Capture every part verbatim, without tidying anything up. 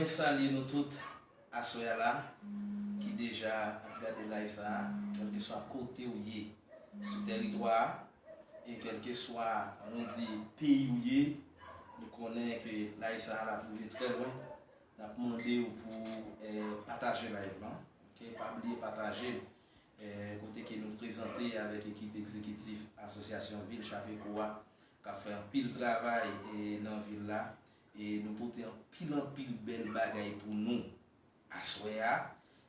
Salye nou tout aswè a la ki deja ap gade live sa a, kèlkeswa kote w ye sou tèritwa a, e kèlkeswa, ann di, peyi w ye, nou konnen ke live sa a l ap rive trè lwen. N ap mande w pou, eh, pataje live lan. Ok, pa bliye pataje l. Eh, kote ke nou prezante avèk ekip egzekitif Asosyasyon Vil Chapeko a, k ap fè anpil travay, eh, nan vil la. E nou pote anpil, anpil bèl bagay pou nou aswè a.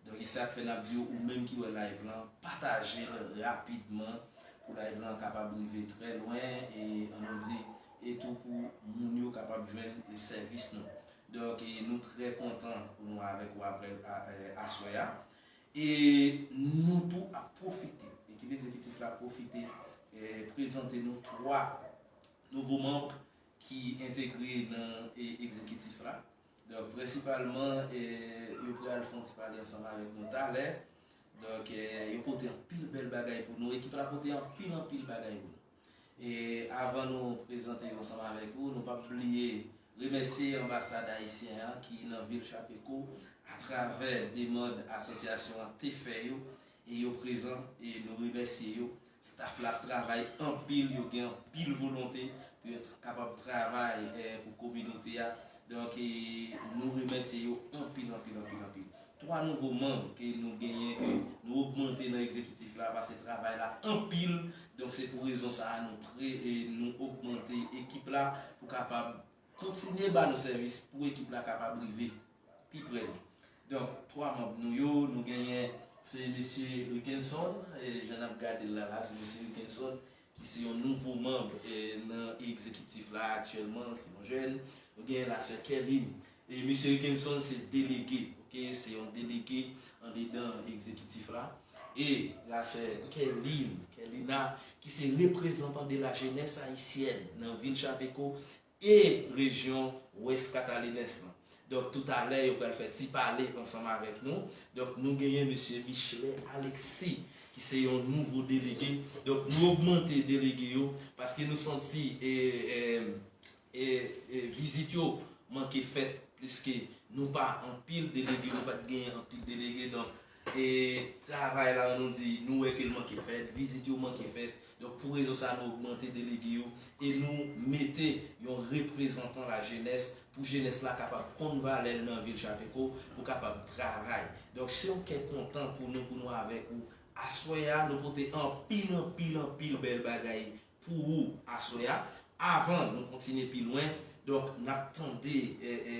Donk, e sa k fè n ap di w, ou menm ki wè live lan, pataje l rapidman pou live lan kapab rive trè lwen, e ann di, e tou pou moun yo kapab jwenn, e, sèvis nou. Donk, e nou trè kontan pou nou avèk ou apre, a, e, aswè a. E nou tou ap pwofite, ekip egzekitif la ap pwofite, e, prezante nou twa nouvo manm ki entegre nan, e, egzekitif la. Donk, prensipalman, e, yo pral fè yon ti pale ansanm avèk nou talè. Donk, e, yo pote anpil bèl bagay pou nou. Ekip la pote anpil, anpil bagay pou nou. E avan nou prezante yo ansanm avèk ou, nou p ap bliye remèsye anbasad ayisyen an ki nan vil Chapeko atravè demann asosyasyon an te fè yo, e yo prezan, e nou remèsye yo. Staff la ap travay anpil, yo gen anpil volonte pou yo t-, kapab travay, eh, pou kominote a. Donk, e, nou remèsye yo anpil, anpil, anpil, anpil. Twa nouvo manm ke nou genyen, ke nou ogmante nan egzekitif la, paske travay la anpil. Donk, se pou rezon sa a nou pre-, e, nou ogmante ekip la pou kapab kontinye ba nou sèvis pou ekip la kapab rive pi pre nou. Donk, twa manm nou yo, nou genyen, se mesye Rickenson, e, jan n ap gade l la, la, se mesye Rickenson, ki se yon nouvo manm, e, nan egzekitif la aktyèlman, se yon jèn. Nou genyen la sè Kerline. E mesye Rickenson se delege, ok, se yon delege andedan egzekitif la. E la sè Kerline, Kerlina, ki se reprezantan de la jenès ayisyèn nan vil Chapeko e rejyon West Catalines lan. Donk, toutalè, yo pral fè ti pale ansanm avèk nou. Donk, nou genyen mesye Michelet Alexis, ki se yon nouvo delege. Donk, nou ogmante delege yo, paske nou santi, e, e, e, e, vizit yo manke fèt, pliske nou pa anpil delege, nou pa t genyen anpil delege. Donk, e, travay la, nou di, nou wè ke l manke fèt, vizit yo manke fèt. Donk, pou rezon sa, nou ogmante delege yo e nou mete yon reprezantan lajenès pou jenès la kapab konn valè l nan vil Chapeko, pou kapab travay. Donk, se yon kè kontan pou nou, pou nou avèk ou aswè a. Nou pote anpil, anpil, anpil bèl bagay pou ou aswè a. Avan nou kontinye pi lwen, donk, n ap tande, e, e,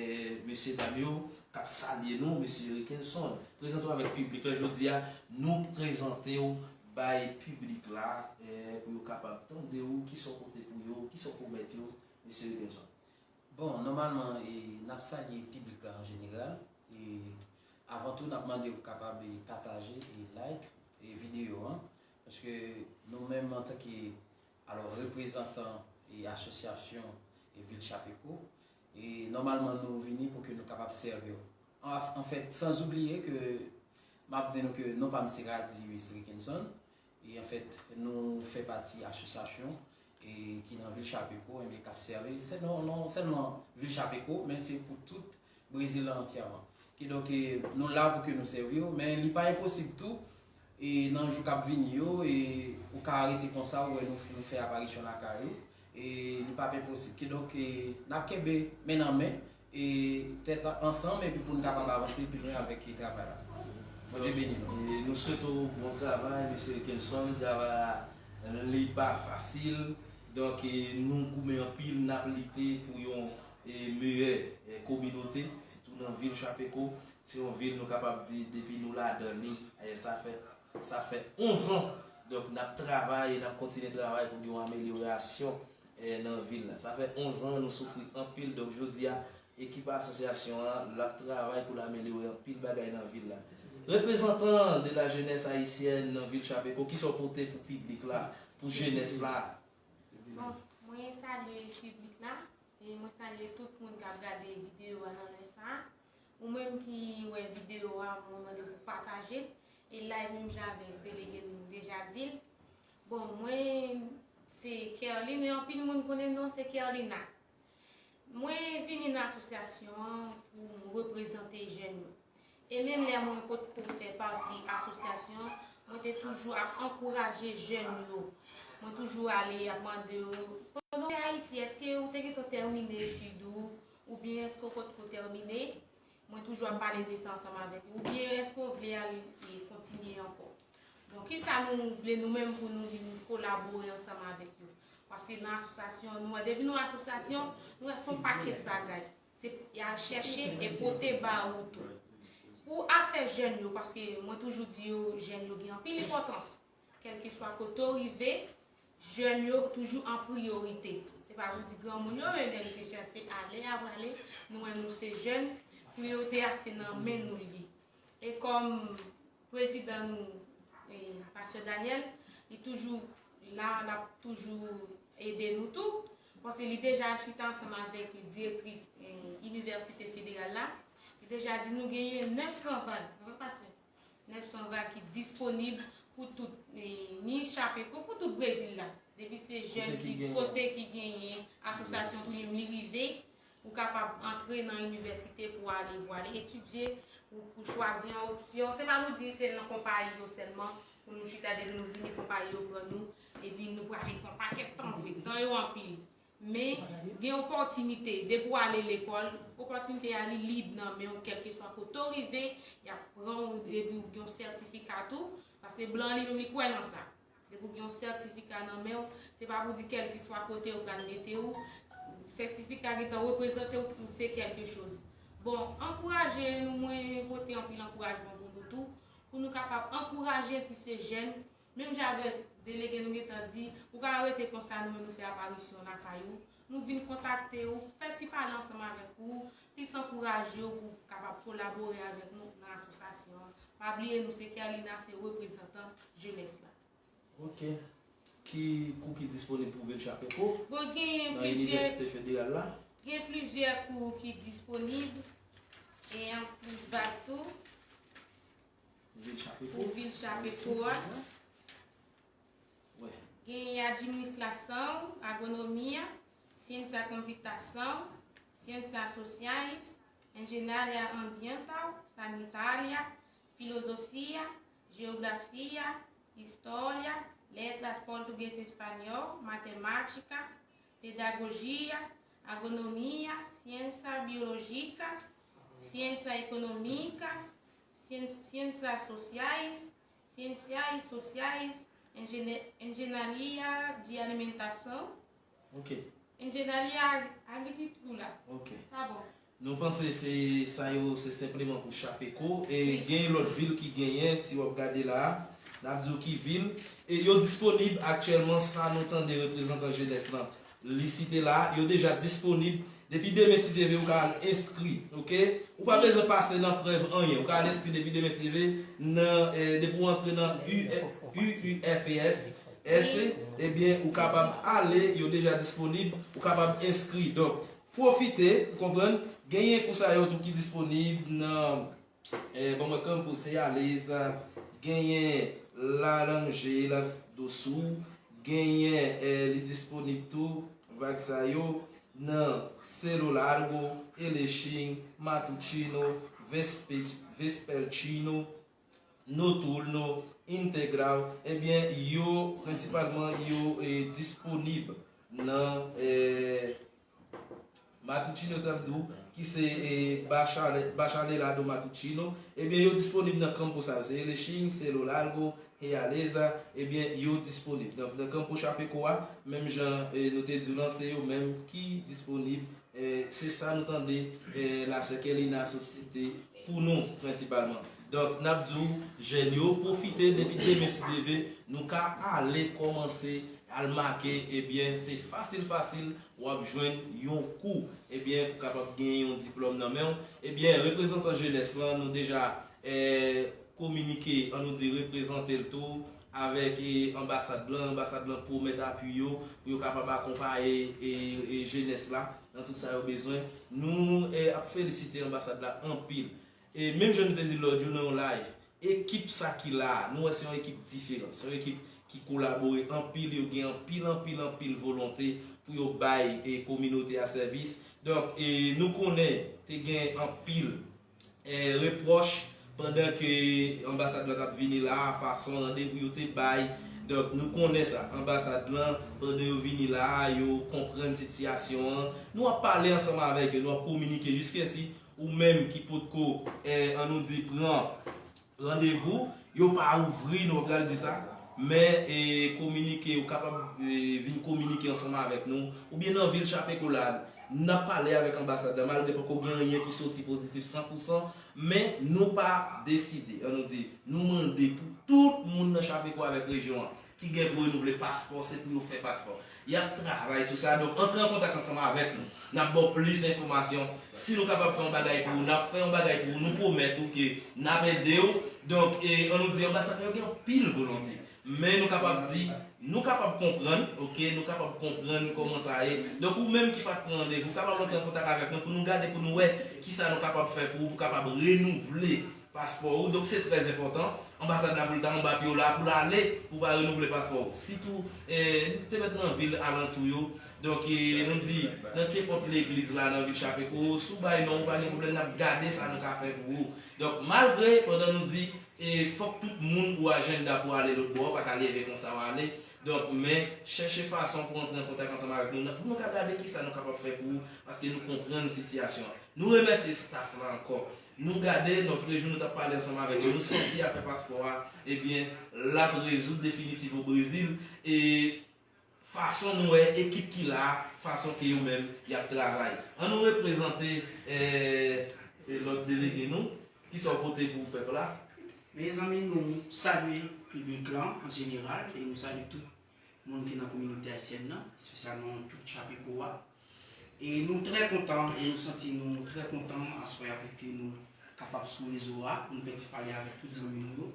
mesye dam yo k ap salye nou, mesye Rickenson. Prezante w avèk piblik la jodi a, nou prezante w bay piblik la, e, pou yo kapab tande w, kisa w pote pou yo, kisa w pwomèt yo, mesye Rickenson. Bon, nòmalman, e, n ap salye piblik la an jeneral. E avan tou, n ap mande w kapab, e, pataje e like, e, videyo an. Paske nou menm, antanke, alò, reprezantan e asosyasyon e vil Chapeko, e nòmalman, nou vini pou ke nou kapab sèvi w. An, anfèt, san oubliye ke m ap di nou ke non pa m se Radius Rickenson. E anfèt, nou fè pati asosyasyon, e, ki nan vil Chapeko, enben, k ap sèvi, se non, non sèlman vil Chapeko, men se pou tout Brezil la antyèman. Kidonk, e, nou la pou ke nou sèvi w, men li pa enposib tou, e, nan jou k ap vini yo, e, ou ka rete konsa, ou wè nou, nou fè aparisyon lakay ou, e, li p ap enposib. Kidonk, e, n ap kenbe men nan men, e tèt ansanm, epi pou n kapab avanse pi lwen avèk travay la. Bondye beni nou. E nou swete w bon travay, mesye Rickenson. Travay la, li pa fasil. Donk, e, nou goumen anpil, n ap lite pou yon, e, meyè, e, kominote, sitou nan vil Chapeko. Se yon vil, nou kapab di, depi nou ladan li, e, sa fè, sa fè onz an. Donk, n ap travay e n ap kontinye travay pou gen yon amelyorasyon, e, nan vil la. Sa fè onz an nou soufri anpil, donk jodi a, ekip asosyasyon an, l ap travay pou l amelyore anpil bagay nan vil la. Reprezantan de la jenès ayisyèn nan vil Chapeko, kisa w pote pou piblik la, pou jenès la? Bon, mwen salye piblik la, e mwen salye tout moun k ap gade videyo a nan lè sa a. Ou menm ki wè videyo a, mwen mande pou pataje l, e like menm jan avèk delege nou deja di l. Bon, mwen se Kerline, men anpil moun konnen non se Kerlina. Mwen vini nan asosyasyon an pou m reprezante jèn yo. E menm lè mwen potko fè pati asosyasyon an, mwen te toujou ap ankouraje jèn yo. Mwen toujou ale ap mande yo, pandan w te Ayiti, èske ou te gentan tèmine etid ou, oubyen èske w potko tèmine? Mwen toujou ap pale de sa ansanm avèk yo. Oubyen èske w vle al e kontinye ankò? Bon, kisa nou vle nou menm pou nou vin kolabore ansanm avèk yo? Paske nan asosyasyon, nou wè, depi nou asosyasyon, nou wè se yon pakèt bagay. Se y al chèche e pote ba ou tou. Pou afè jèn yo, paske mwen toujou di yo, jèn yo gen anpil enpòtans. Kèlkeswa kote w rive, jèn yo toujou an priyorite. Se pa pou di granmoun yo, men jèn yo te chèche ale a prale, nou menm nou se jèn, priyorite a se nan men nou l ye. E kòm prezidan nou, e, Pastè Daniel, li toujou la, l ap toujou ede nou tou. Paske li deja chita ansanm avèk direktris, e, Inivèsite Federal la. Li deja di nou genyen nèf san vag, vre, pastè? Nèf san vag ki disponib pou tout, e, ni Chapeko, pou tout Brezil la. Depi se jèn ki kote ki genyen asosyasyon pou li, li rive, ou kapab antre nan inivèsite pou ale, pou ale etidye, ou, ou chwazi yon opsyon. Se pa nou di se nan konpayi yo sèlman pou nou chita, depi nou vini konpayi yo pran nou, epi nou prale fè yon pakèt tan vre, tan yo anpil. Men gen opòtinite, depi w ale lekòl, opòtinite a li lib nan men w, kèlkeswa kote w rive, y ap pran w, epi w gen yon sètifika tou, paske blan li menm li kwè nan sa. Depi w gen yon sètifika nan men w, se pa pou di kèlkeswa kote yo pral mete w, sètifika gentan reprezante w, se kèlke choz. Bon, ankouraje nou, mwen pote anpil ankourajman pou nou tou, pou nou kapab ankouraje ti se jèn, menm jan avèk delege nou gentan di, ou ka rete konsa, nou menm nou fè aparisyon lakay ou, nou vin kontakte ou, fè ti pale ansanm avèk ou, plis ankouraje w pou w kapab kolabore avèk nou nan asosyasyon an. Pa bliye nou se Kerlina, se reprezantan jenès la. Ok. Ki kou ki disponib pou vil Chapeko? Bon, gen plizyè, Inivèsite Federal la? Gen plizyè kou ki disponib e anpil vag tou. Vil Chapeko? Pou vil Chapeko a. Wè. Gen administração, agronomia, ciência computação, ciências sociais, engenharia ambiental, sanitária, filosofia, geografia, história, letras, português, espanhol, matemática, pedagogia, agronomia, ciências biológicas, ciências económicas, ciências sociais, ciências sociais, engenharia de alimentação, Ok. Enjenaria agrikilti la. Ok. Sa bon. Nou panse se sa yo, se senpleman pou Chapeko. E gen lòt vil ki genyen, si w ap gade la a, n ap di w ki vil. E yo disponib aktyèlman, sa nou tande reprezantan jenès lan li site la a, yo deja disponib. Depi demen, si Dye vle, ou ka al enskri, ok? Ou pa bezwen pase nan prèv anyen. Ou ka al enskri depi demen, si Dye vle, nan, eh, depi w antre nan U F, U U F E S, S E, ebyen, ou kapab ale, yo deja disponib, ou kapab enskri. Donk, pwofite, ou konprann, genyen kou sa yo tou ki disponib nan, eh, bon, mwen kanm pou se alez, genyen Laranjeiras do Sul, genyen, eh, li disponib tou, vag sa yo, nan Cerro Largo, Erechim, Matutino, Vespe-, Vespertino, Noturno, Integral, ebyen, yo, prensipalman, yo, eh, disponib nan, eh, Matutino, sa m di w, ki se, eh, Bachale-, Bachalelado Matutino, ebyen, yo disponib nan kanpo sa yo. Se Erechim, Cerro Largo, Realeza, ebyen, yo disponib. Donk, nan kanpo Chapeko a, menm jan, eh, nou te di w lan, se yo menm ki disponib. Eh, se sa nou tande, eh, lasè Kerlina sot site pou nou, prensipalman. Donk, n ap di w, jèn yo, pwofite depi demen, si Dye vle, nou ka ale kòmanse al make, ebyen, se fasil, fasil, w ap jwenn yon kou, ebyen, pou kapab gen yon diplòm nan men w. Ebyen, reprezantan jenès lan, nou deja, eh, kominike, an nou di, reprezante l tou avèk, eh, anbasad lan. Anbasad lan pwomèt apui yo pou yo kapab akonpaye, eh, eh, jenès la nan tout sa yo bezwen. Nou, eh, ap felisite anbasad la anpil. E menm jan nou te di lòt jou nan yon live, ekip sa ki la a, nou wè se yon ekip diferan, se yon ekip ki kolabore anpil, yo gen anpil, anpil, anpil volonte pou yo bay e kominote a sèvis. Donk, e nou konnen te gen anpil e repwòch pandan ke anbasad la t ap vini la, fason randevou yo te bay. Donk, nou konnen sa. Anbasad lan, pandan yo vini la, yo konprann sitiyasyon an. Nou ap pale ansanm avèk yo, nou ap kominike jiskaske ou menm ki potko, e, an nou di, pran randevou, yo pa ouvri, nou pa pral di sa, men e, kominike, ou kapab e, vin kominike ansanm avèk nou, oubyen nan vil Chapeko la, n ap pale avèk anbasad la, malgre poko gen anyen ki soti pozitif san pou san, men nou pa deside, an nou di, nou mande pou tout moun nan Chapeko avèk rejyon an ki gen pou renouvle paspò, se pou yo fè paspò. Y ap travay sou sa, donk antre an kontak ansanm avèk nou. N ap ba w plis enfòmasyon. Si nou kapab fè yon bagay pou ou, n ap fè yon bagay pou ou. Nou pwomèt ou ke n ap ede w. Donk, e, an nou di, anbasad yo gen anpil volonte. Men nou kapab di, nou kapab konprann, oke, nou kapab konprann kòman sa ye. Donk, ou menm ki pa t pran randevou, kapab antre an kontak avèk nou pou nou gade, pou nou wè kisa nou kapab fè pou ou, pou kapab renouvle paspò ou. Donk, se trè enpòtan. Anbasad la pou l ta anba pye w la, pou l ale, pou w pa renouvle paspò ou. Sitou, e, nou te mèt nan vil alantou yo. Donk, e, nou di, nan kenpòt legliz la, nan vil Chapeko, si w bay non, ou pa gen pwoblèm, n ap gade sa nou ka fè pou ou. Donk, malgre, pandan nou di, e, fòk tout moun ou ajanda pou ale lòt bò, pa ka leve konsa w ale. Donk, men, chèche fason pou antre an kontak ansanm avèk nou, pou nou ka gade kisa nou kapab fè pou ou, paske nou konprann sitiyasyon an. Nou remèsye staff la ankò. Nou gade, lòt jou nou t ap pale ansanm avèk yo, nou santi afè paspò a, ebyen, l ap rezoud definitif o Brezil, e fason nou wè ekip ki la, fason ke yo menm y ap travay. An nou reprezante, e, e, lòt delege nou, kisa w pote pou pèp la? Mezanmi, nou salye piblik lan an jeneral, e nou salye tout moun ki nan kominote ayisyèn nan, espesyalman tout Chapeko a. E nou trè kontan, e nou santi nou trè kontan aswè a pou ke nou kapab sou rezo a, pou nou fè ti pale avèk tout zanmi nou yo.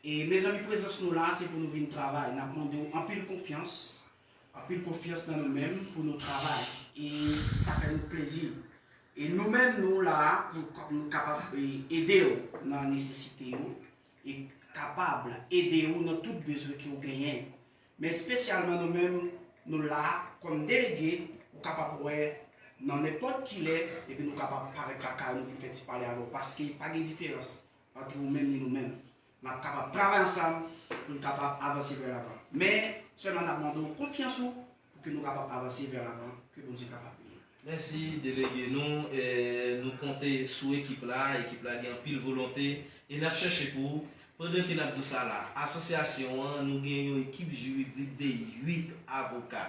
E mezanmi, prezans nou la, se pou nou vin travay. N ap mande w anpil konfyans, anpil konfyans nan nou menm pou nou travay. E sa fè nou plezi. E nou menm, nou la pou k-, nou kapab, e, ede w nan nesesite yo, e kapab ede w nan tout bezwen ke w genyen. Men espesyalman nou menm, nou la kòm delege, ou kapab wè nan nenpòt ki lè, epi nou kapab parèt lakay ou, nou vin fè ti pale avè w, paske pa gen diferans ant ou menm ni nou menm. N ap kapab travay ansanm pou n kapab avanse vè lavan. Men, sèlman n ap mande w konfyans ou pou ke nou kapab avanse vè lavan, ke Bondye kapab beni. Mèsi, delege nou. E, nou konte sou ekip la. Ekip la gen anpil volonte. E n ap chèche pou ou. Pandan ke n ap di w sa la, asosyasyon an, nou gen yon ekip jiridik de uit avoka.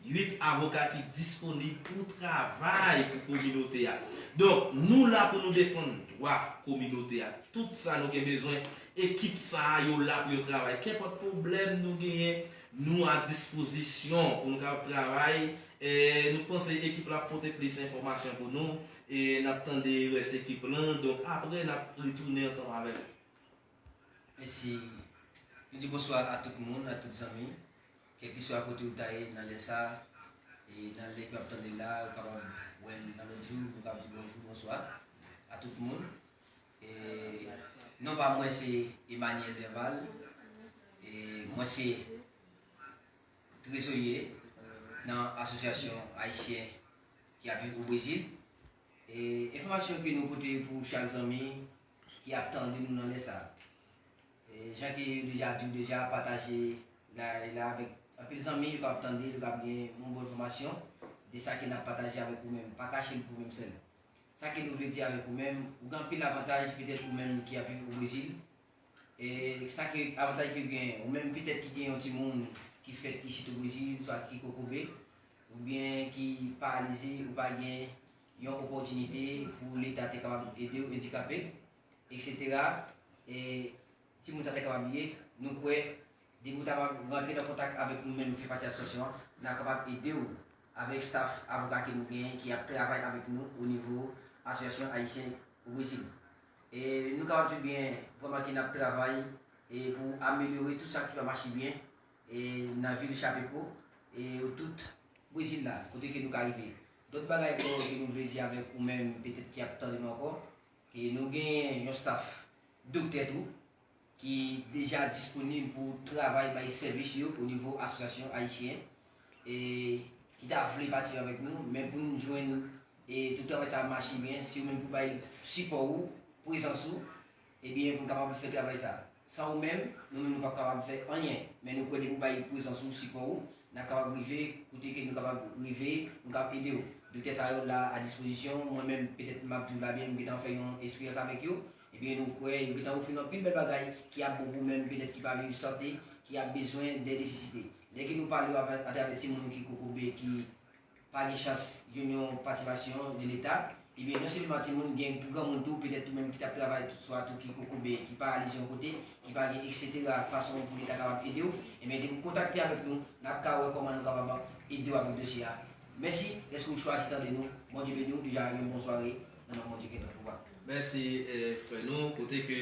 Uit avoka ki disponib pou travay pou kominote a. Donk, nou la pou nou defann dwa kominote a. Tout sa nou gen bezwen, ekip sa a, yo la pou yo travay. Kenpòt pwoblèm nou genyen, nou a dispozisyon pou nou kapab travay. E nou panse ekip la ap pote plis enfòmasyon pou nou. E n ap tande rès ekip lan. Donk, apre, n ap retounen ansanm avèk ou. Mèsi. Nou di bonswa a tout moun, a tout zanmi. Kèlkeswa kote ou ta ye nan lè sa, e nan lè ke w ap tande la, ou kapab wè l nan lòt jou, nou kapab di bonjou, bonswa a tout moun. E non pa mwen se Emmanuel Derval. E mwen se trezorye nan asosyasyon ayisyen ki ap viv o Brezil. E enfòmasyon ke nou pote pou chak zanmi ki ap tande nou nan lè sa. E jan ke yo deja di w deja, pataje la, la avèk anpil zanmi, yo kapab tande, yo kapab gen yon bon enfòmasyon de sa ke n ap pataje avèk ou menm. Pa kache l pou ou menm sèl. Sa ke nou vle di avèk ou menm, ou gen anpil avantaj petèt ou menm ki ap viv o Brezil. E sa ke avantaj ke w gen, ou menm petèt ki gen yon timoun ki fèt isit o Brezil, swa ki kokobe, oubyen ki paralize, ou pa gen yon opòtinite pou Leta te kapab ede w, andikape, etsetera. E timoun sa te kapab ye, nou kwè, depi w ta rantre nan kontak avèk nou menm, fè pati asosyasyon an, n ap kapab ede w avèk staff avoka ke nou genyen ki ap travay avèk nou o nivo Asosyasyon Ayisyen o Brezil. E nou kapab di byen, vrèman ke n ap travay e pou amelyore tout sa ki pa mache byen e nan vil Chapeko e tout Brezil la, kote ke nou ka rive. Dòt bagay ankò ke nou vle di avèk ou menm, petèt ki ap tande nou ankò, ke nou genyen yon staff doktè tou, ki deja disponib pou travay bay sèvis yo o nivo asosyasyon ayisyen. E ki ta vle pati avèk nou, men pou n jwenn e tout travay sa ap mache byen, si ou menm pou bay sipò ou, prezans ou, ebyen, pou n kapab fè travay sa. San ou menm, nou menm nou p ap kapab fè anyen, men nou kwè depi w bay prezans ou, sipò ou, n ap kapab rive kote ke nou kapab rive, nou kapab ede w. Doktè sa yo la a dispozisyon, mwen menm, petèt m ap di w la byen, m gentan fè yon esperyans avèk yo, ebyen, nou kwè yo gentan ofri nou anpil bèl bagay ki ap bon pou menm, petèt ki pa viv sante, ki ap bezwen de nesesite. Lè ke nou pale yo avè- atravè timoun ki kokobe, ki pa gen chans jwenn yon patisipasyon de Leta, ebyen, non sèlman timoun, gen pou granmoun tou, petèt ou menm ki t ap travay, swa tou ki kokobe, ki paralize yon kote, ki pa gen, etsetera, fason pou Leta kapab ede w, ebyen, depi w kontakte avèk nou, n ap ka wè kòman nou kapab ede w avèk dosye a. Mèsi dèske w chwazi tande nou. Bondye beni w, deja yon bon sware nan non Bondye ki gen tout pouvwa. Mèsi, eh, frè nou, kote ke,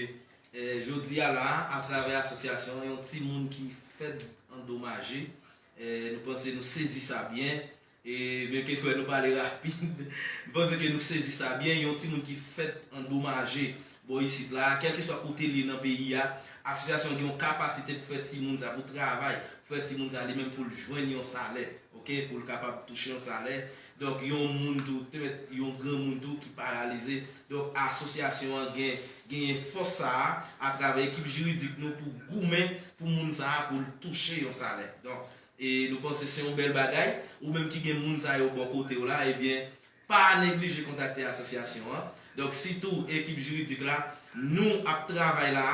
eh, jodi a la, atravè asosyasyon, yon timoun ki fèt andomaje, eh, nou panse nou sezi sa byen, e byenke frè nou pale rapid, m panse ke nou sezi sa byen. Yon timoun ki fèt andomaje bò isit la, kèlkeswa kote l ye nan peyi a, asosyasyon an gen yon kapasite pou fè timoun sa, pou travay, pou fè timoun sa li menm pou l jwenn yon salè, oke, pou l kapab touche yon salè. Donk, yon moun tou, te mèt yon granmoun tou ki paralize. Donk, asosyasyon an gen, genyen fòs sa a, atravè ekip jiridik nou pou goumen pou moun sa a, pou l touche yon salè. Donk, e nou panse se yon bèl bagay. Ou menm ki gen moun sa yo bò kote w la, ebyen, pa neglije kontakte asosyasyon an. Donk, sitou ekip jiridik la, nou ap travay la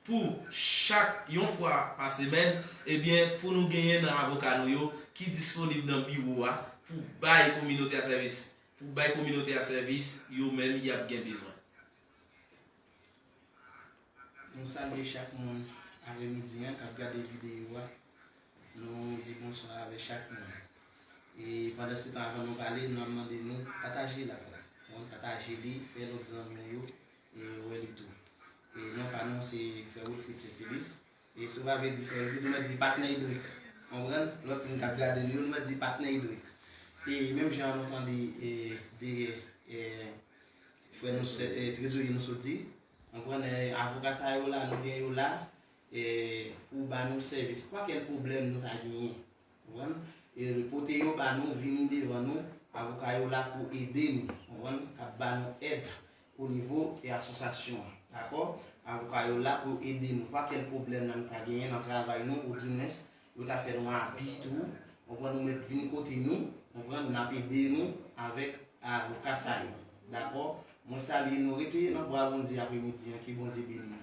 pou chak yon fwa pa semèn, ebyen, pou nou genyen nan avoka nou yo ki disponib nan biwo a pou bay kominote a sèvis, pou bay kominote a sèvis yo menm y ap gen bezwen. Nou salye chak moun apremidi an k ap gade videyo a. Nou di bonswa avè chak moun. E pandan se tan, avan nou pale, nou ap mande nou pataje live la. Ou konprann, pataje li, fè lòt zanmi w yo e wè li tou. E non pa nou se frè Wilfrid Saintilus. E si w pa vle di frè Wilfrid, nou mèt di patnè Edric. Ou konprann? Lòt moun k ap gade nou yo, nou mèt di patnè Edric. E menm jan nou tande e, de e, frè nou, e, trezorye nou sot di, ou konprann, e, avoka sa yo la, nou gen yo la e, pou ba nou sèvis, kwakèl pwoblèm nou ta genyen. Ou konprann? E pote yo ba nou, vini devan nou, avoka yo la pou ede nou, ou konprann, k ap ba nou èd o nivo e asosyasyon an, dakò? Avoka yo la pou ede nou, kwakèl pwoblèm nan nou ta genyen nan travay nou, oudimwens, yo ta fè nou abi tou, ou konprann, nou mèt vin kote nou, ou konprann, n ap ede nou avèk avoka sa yo, dakò? Mwen salye nou, rete nan bra Bondye apremidi an, ke Bondye beni nou.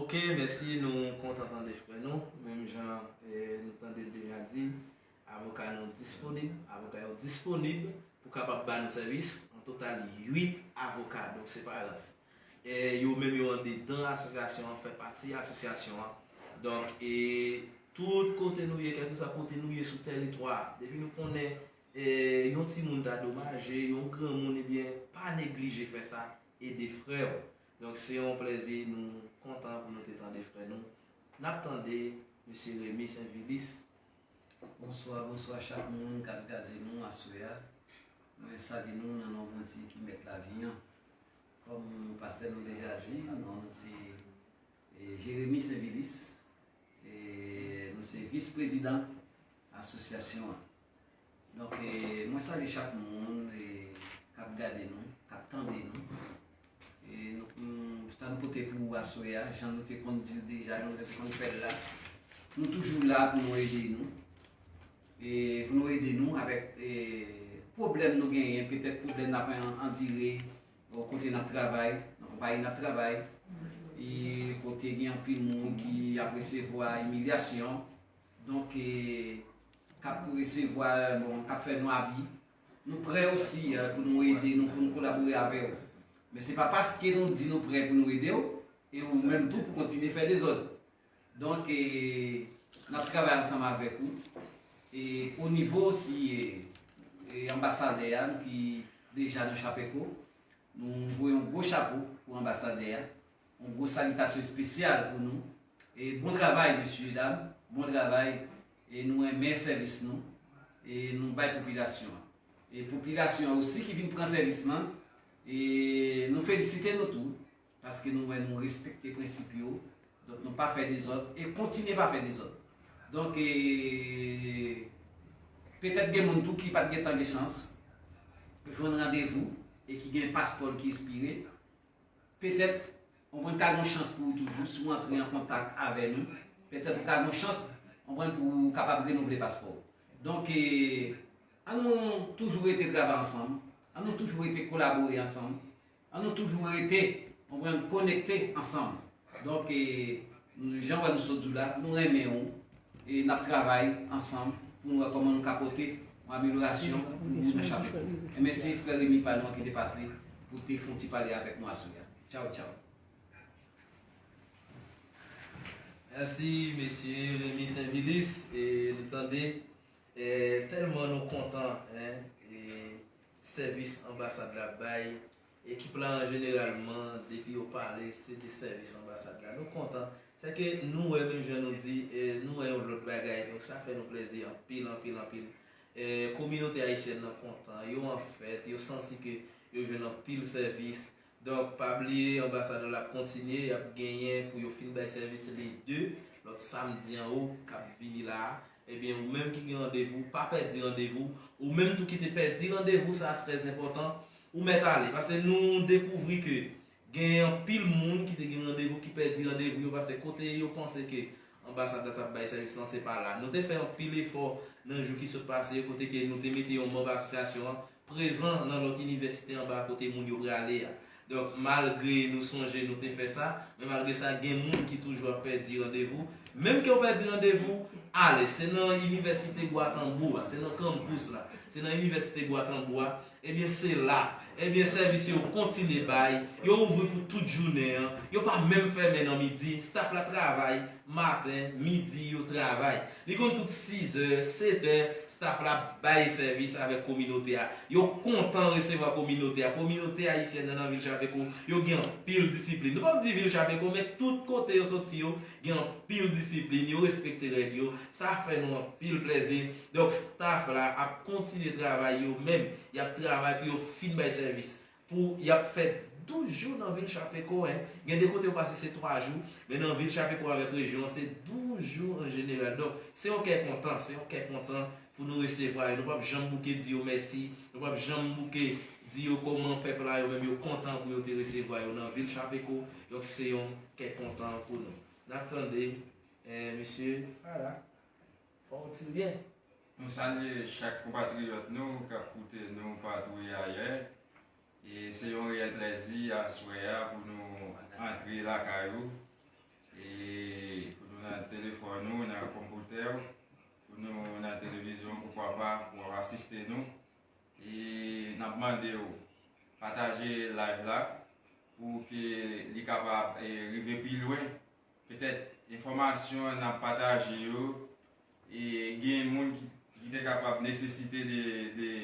Ok, mèsi, nou kontan tande frè nou. Menm jan, eh, nou tande l deja di, avoka nou disponib, avoka yo disponib pou kapab ba nou sèvis. An total, uit avoka, donk se pa ras. Eh, yo menm yo andedan asosyasyon an, fè pati asosyasyon an. Donk, e tout kote nou ye, kèlkeswa kote nou ye sou tèritwa a, depi nou konnen e yon timoun ta domaje, yon granmoun, ebyen, pa neglije fè sa, ede frè w. Donk, se yon plèzi, nou kontan pou nou te tande frè nou. N ap tande mesye Remy Sainvilus. Bonswa, bonswa chak moun k ap gade nou aswè a. Mwen salye nou nan non Bondye ki mèt lavi an. Kòm pastè nou deja di, non nou se e, Jérémy Sainvilus, e, nou se vis prezidan asosyasyon an. Donk, e, mwen salye chak moun, e, k ap gade nou, k ap tande nou. E, nou, nou, sa nou pote pou ou aswè a, jan nou te konn di l deja, jan nou te konn fè l la, nou toujou la pou nou ede nou. E, pou nou ede nou avèk, e, pwoblèm nou genyen, petèt pwoblèm n ap an-, andire, bò kote n ap travay, nan konpayi n ap travay, e kote gen anpil moun ki ap resevwa imilyasyon, donk, e, k ap resevwa, bon, k ap fè nou abi. Nou prè osi, e, pou nou ede nou, pou nou kolabore avè w. Men se pa paske nou di nou prè pou nou ede w, e ou menm tou pou kontinye fè dezòd. Donk, e, n ap travay ansanm avèk ou. E o nivo osi, e, e, anbasadè a, nou ki deja nan Chapeco, nou voye yon gwo chapo pou anbasadè a, yon gwo salitasyon espesyal pou nou. E bon travay, mesye, dam, bon travay. E nou renmen sèvis nou, e nou bay popilasyon an. E popilasyon an osi ki vin pran sèvis lan, e nou felisite nou tou. Paske nou wè nou respekte prensip yo, Donk, nou pa fè dezòd e kontinye pa fè dezòd. Donk, e, petèt gen moun tou ki pa t gentan gen chans jwenn randevou e ki gen paspò l ki ekspire. Petèt, ou konprann, ka gen yon chans pou ou toujou, si w antre an kontak avè nou, petèt ou ka gen yon chans, ou konprann, pou w kapab renouvle paspò w. Donk, e, ann nou toujou rete travay ansanm, ann nou toujou rete kolabore ansanm, ann nou toujou rete, ou konprann, konekte ansanm. Donk, e, jan w wè nou sot di w la, nou renmen w, e n ap travay ansanm pou nou wè kòman nou ka pote yon amelyorasyon pou nou nan Chapeko. E mèsi frè Remy pa nou an ki te pase pou te fè yon ti pale avèk nou aswè a. Tchaw, tchaw. Mèsi, mesye Remy Sainvilus. E nou tande, e, tèlman nou kontan, en, e sèvis anbasad la bay, ekip la an jeneralman, depi yo pale, se de sèvis anbasad la. Nou kontan. Sèke nou wè, menm jan nou di, e, nou wè yon lòt bagay. Donk, sa fè nou plèzi anpil, anpil, anpil. E, kominote ayisyèn nan kontan, yo an fèt, yo santi ke yo jwenn anpil sèvis. Donk, pa bliye, anbasad la ap kontinye, y ap genyen pou yo fin bay sèvis le de, lòt samdi an o k ap vini la a. Ebyen, ou menm ki gen randevou, pa pèdi randevou. Ou menm tou ki te pèdi randevou, sa a trè enpòtan, ou mèt ale. Paske nou dekouvri ke gen anpil moun ki te gen randevou ki pèdi randevou yo, paske kote yo panse ke anbasad la t ap bay sèvis lan, se pa la. Nou te fè anpil efò nan jou ki sot pase yo, kote ke nou te mete yon manm asosyasyon an prezan nan lòt inivèsite anba kote moun yo prale a. Donk, malgre nou sonje nou te fè sa, men malgre sa, gen moun ki toujou ap pèdi randevou. Menm ke w pèdi randevou, ale, se nan Inivèsite Gwatanbou a, se nan kanpous la, se nan Inivèsite Gwatanbou a, ebyen, se la. Ebyen, sèvis yo kontinye bay, yo ouvri pou tout jounen an, yo pa menm fèmen nan midi, staf la travay, maten, midi, yo travay. Li konn tout sizè, setè, staf la bay sèvis avèk kominote a. Yo kontan resevwa kominote a. Kominote ayisyèn nan nan vil Chapeko, yo gen anpil disiplin. Nou p ap di vil Chapeko, men tout kote yo soti yo, gen anpil disiplin, yo respekte règ yo. Sa fè nou anpil plèzi. Donk, staf la ap kontinye travay yo menm. Y ap travay pou yo fin bay sèvis. Pou y ap fè douz jou nan vil Chapeko, en. Gen de kote yo pase se twa jou, men nan vil Chapeko avèk rejyon an, se douz jou an jeneral. Donk, se yon kè kontan, se yon kè kontan pou nou resevwa yo. Nou p ap janm bouke di yo mèsi, nou p ap janm bouke di yo kòman pèp la yo menm yo kontan pou yo te resevwa yo nan vil Chapeko. Donk, se yon kè kontan pou nou. N ap tande, eh, mesye Fara, fò w di l byen. Nou salye chak konpatriyòt nou k ap koute nou patou e ayè. E se yon reyèl plèzi aswè a pou nou antre lakay ou. E pou nou nan telefòn ou, nan konpitè w, pou nou nan televizyon, poukwa pa, pou w ap asiste nou. E n ap mande w pataje live la pou ke li kapab, e, rive pi lwen. Petèt enfòmasyon n ap pataje yo, e gen moun ki, ki te kapab nesesite de, de,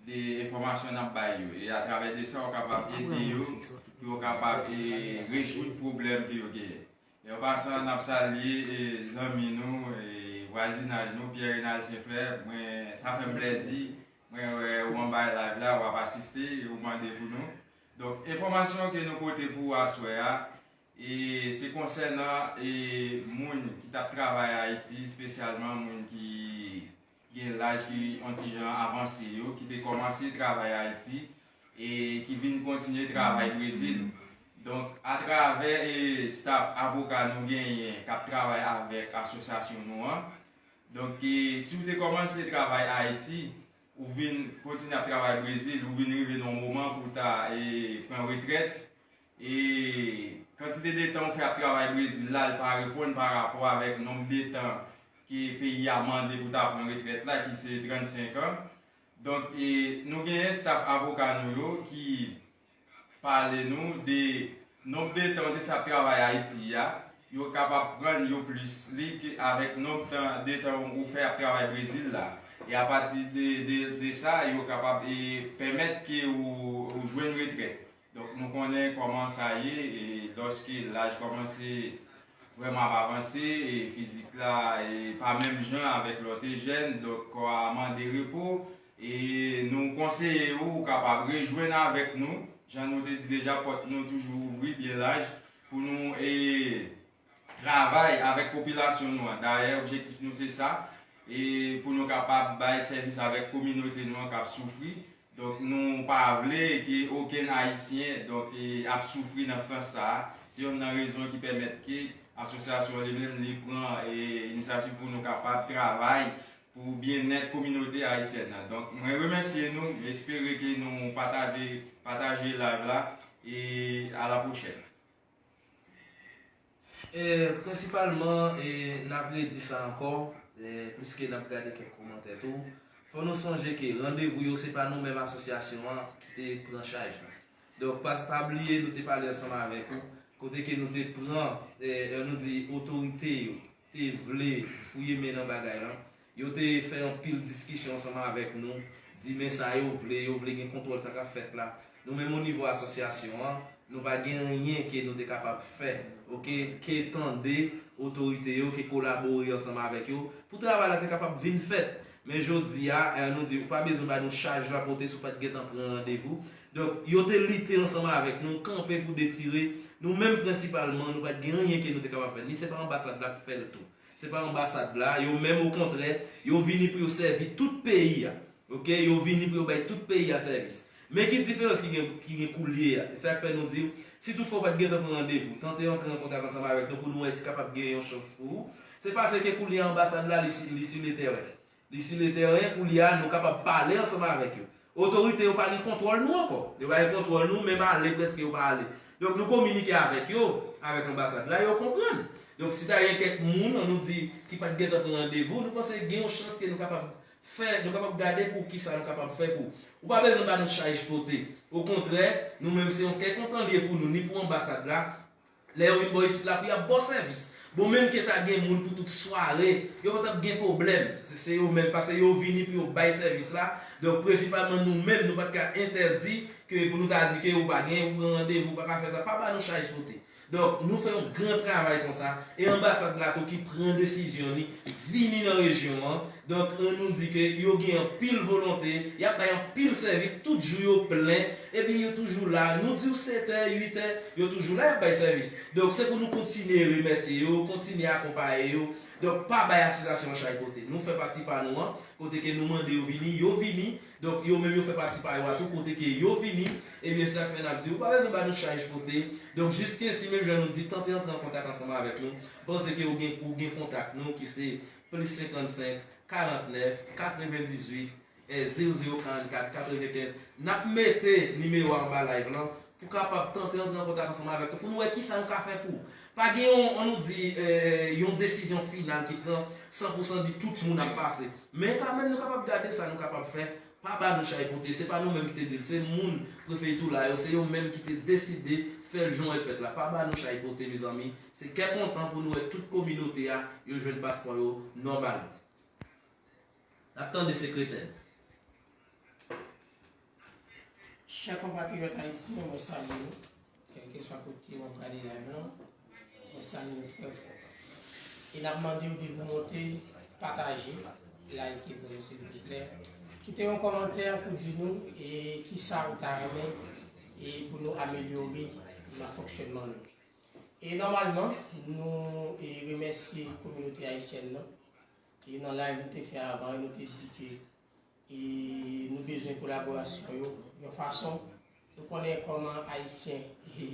de enfòmasyon n ap bay yo. E atravè de sa, w kapab ede yo pou yo kapab, e, rezoud pwoblèm ke yo genyen. E an pasan, n ap salye, e, zanmi nou, e, vwazinaj nou, Pierre Renald Saint Frère. Mwen, sa fè m plèzi. Mwen wè ou anba live la, w ap asiste, e ou mande pou nou. Donk, enfòmasyon ke nou pote pou ou aswè a, e se konsènan, e, moun ki t ap travay Ayiti, espesyalman moun ki gen laj ki yon ti jan avanse yo, ki te kòmanse travay Ayiti, e ki vin kontinye travay Brezil. Donk, atravè, e, staff avoka nou genyen k ap travay avèk asosyasyon nou an. Donk, e, si w te kòmanse travay Ayiti, ou vin kontinye ap travay Brezil, ou vin rive nan yon moman pou w ta, e, pran retrèt, e kantite de tan ou fè ap travay Brezil la, li pa reponn pa rapò avèk nonb de tan ke peyi a mande pou ta pran retrèt la, ki se trannsenk an. Donk, e, nou genyen staff avoka nou yo ki pale nou de nonb de tan ou te fè ap travay Ayiti a, yo kapab rann yo plis li ke avèk nonb tan, de tan ou fè ap travay Brezil la. E apati de, de, de sa, yo kapab, e, pèmèt ke ou, ou jwenn retrèt. Donk, nou konnen kòman sa ye, e lòske laj kòmanse vrèman ap avanse, e fizik la, e pa menm jan avèk lè w te jèn, donk kò a mande repo, e nou konseye w, ou kapab rejwenn avèk nou. Jan nou te di deja, pòt nou toujou ouvri byen laj. pou nou e, travay avèk popilasyon nou an. Dayè, objektif nou se sa, e pou nou kapab bay sèvis avèk kominote nou an k ap soufri. Donk, nou pa vle ke okenn Ayisyen, donk, e, ap soufri nan sans sa a. Se youn nan rezon ki pèmèt ke asosyasyon an li menm, li pran, e, inisyativ pou nou kapab travay pou byennèt kominote ayisyèn nan. Donk, mwen remèsye nou, m espere ke nou pataje, pataje live la, e a la pwochèn. E, prensipalman, e, n ap redi sa ankò, e, pliske n ap gade kèk kòmantè tou. Fò nou sonje ke randevou yo, se pa nou menm asosyasyon an ki te pran chaj la. Donk, pa, pa bliye, nou te pale ansanm avèk ou, kote ke nou te pran, e, e, nou di otorite yo te vle fouye men nan bagay lan. Yo te fè anpil diskisyon ansanm avèk nou, di men sa yo vle, yo vle gen kontwòl sa k ap fèt la. Nou menm o nivo asosyasyon an, nou pa gen anyen ke nou te kapab fè, oke, ke tande otorite yo, ke kolabore ansanm avèk yo, pou travay la te kapab vin fèt. Men jodi a, eh, nou di, ou pa bezwen ba nou chaj la pote si w pa t gentan pran randevou. Donk, yo te lite ansanm avèk nou, kanpe pou detire. Nou menm prensipalman, nou pa t gen anyen ke nou te kapab fè. Ni se pa anbasad la k fè l tou. Se pa anbasad la, yo menm okontrè, yo vini pou yo sèvi tout peyi a. Oke, yo vini pou yo bay tout peyi a sèvis. Men ki diferans ki gen, ki gen koulye a? E sa k fè nou di, si toutfwa w pa t gentan pran randevou, tante antre an kontak ansanm avèk nou pou nou wè si kapab gen yon chans pou ou. Se paske koulye a anbasad la, li si, li si le tèren. Li si le tèren, koulye a, nou kapab pale ansanm avèk yo. Otorite yo pa gen kontwòl nou ankò. Yo pa gen kontwòl nou, menm ale prèske yo pa ale. Donk, nou kominike avèk yo, avèk anbasad la, yo konprann. Donk, si ta gen kèk moun, an nou di, ki pa t gentan pran randevou, nou panse gen yon chans ke nou kapab fè, nou kapab gade pou kisa nou kapab fè pou. Ou pa bezwen ba nou chaj pote. Okontrè, nou menm se yon kè kontan li ye pou nou, ni pou anbasad la, lè yo vin bò isit la pou y ap ba w sèvis. Bon, menm ke ta gen moun pou tout sware, yo pa t ap gen pwoblèm. Se, se yo menm, paske yo vini pou yo bay sèvis la. Donk, prensipalman, nou menm, nou pa t ka entèdi ke pou nou ta di ke ou pa gen, ou pran randevou, ou pa ka fè sa, pa ba nou chaj pote. Donk, nou fè yon gran travay konsa, e anbasad la tou ki pran desizyon li, vini nan rejyon an, Donk, an nou di ke yo gen anpil volonte, y ap bay anpil sèvis, tout jou yo plen, epi yo toujou la. Nou di w sèt è, uit è, yo toujou la, y ap bay sèvis. Donk, se pou nou kontinye remèsye yo, kontinye akonpaye yo. Donk, pa bay asosyasyon an chay pote. Nou fè pati pa nou an, kote ke nou mande yo vini, yo vini. Donk, yo menm yo fè pati pa yo a tou, kote ke yo vini. Ebyen, se sa k fè n ap di, ou pa bezwen ba nou chay pote. Donk, jiskensi, menm jan nou di, tante antre an kontak ansanm avèk nou. Panse ke ou gen, ou gen kontak nou, ki se plis senkannsenk, karantnèf, katrevendizuit, zewo zewo karannkat, katrevenkenz. N ap mete nimewo a anba live lan pou kapab tante antre an kontak ansanm avèk nou, pou nou wè kisa nou ka fè pou ou. Pa gen yon, an nou di, eh, yon desizyon final ki pran san pou san di tout moun ap pase. Men kanmenm nou kapab gade sa nou kapab fè. Pa ba nou chay pote, se pa nou menm ki te di l, se moun prefektila yo, se yo menm ki te deside fè l jan w wè l fèt la. Pa ba nou chay pote, mezanmi. Se kè kontan pou nou wè tout kominote a, yo jwenn paspò yo nòmalman. N ap tande sekretè n. Chè konpatriyòt ayisyen, mwen salye nou, kèlkeswa kote w ap gade live lan, mwen salye nou trè fò. E n ap mande w depi w monte, pataje, like pou nou, silvouplè. Kite yon kòmantè pou di nou, e, kisa ou ta renmen, e, pou nou amelyore nan fonksyònman nou. E nòmalman, nou, e, remèsye kominote ayisyèn nan. E nan live nou te fè avan, nou te di ke, e, nou bezwen kolaborasyon yo. Yon fason, nou konnen kòman Ayisyen, e,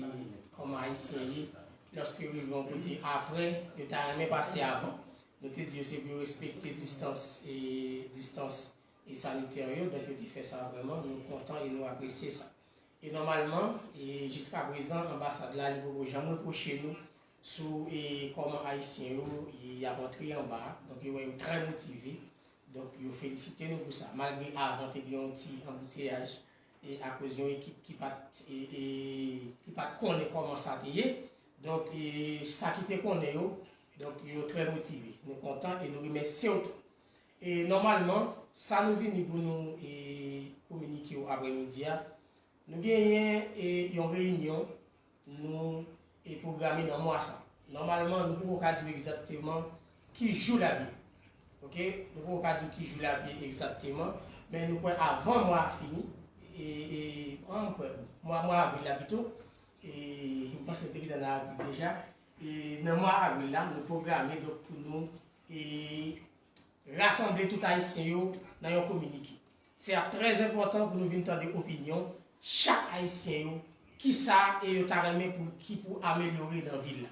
kòman Ayisyen ye, lòske yo rive yon kote apre, yo ta renmen pase avan. Nou te di yo se pou yo respekte distans, e, distans, e, sanitè yo, donk yo te fè sa vrèman, nou kontan e nou apresye sa. E nòmalman, e jiska prezan, anbasad la, li poko janm repwoche nou sou, e, kòman Ayisyen yo, e, y ap antre anba a. Donk, yo wè yo trè motive. Donk, yo felisite nou pou sa. Malgre avan, te gen yon ti anbouteyaj, e, akoz yon ekip ki pa t, e, e, ki pa t konnen kòman sa te ye. Donk, e, sa ki te konnen yo, donk, yo trè motive. Nou kontan e nou remèsye w tou. E nòmalman, sa nou vini pou nou, e, kominike w aprèmidi a, nou genyen, e, yon reyinyon nou, e, pwograme nan mwa sa. Nòmalman, nou poko ka di w egzakteman ki jou l ap ye. Oke? Nou poko ka di w ki jou l ap ye egzakteman, men nou kwè avan mwa a fini, e, e, an, m kwè, mwa, mwa avril la pito, E, m panse nou te gentan nan avril deja. E, nan mwa avril la, nou pwograme, donk, pou nou, e, rasanble tout Ayisyen yo nan yon kominike. Se ap trè enpòtan pou nou vin tande opinyon chak Ayisyen yo, kisa e yo ta renmen pou, ki pou amelyore nan vil la.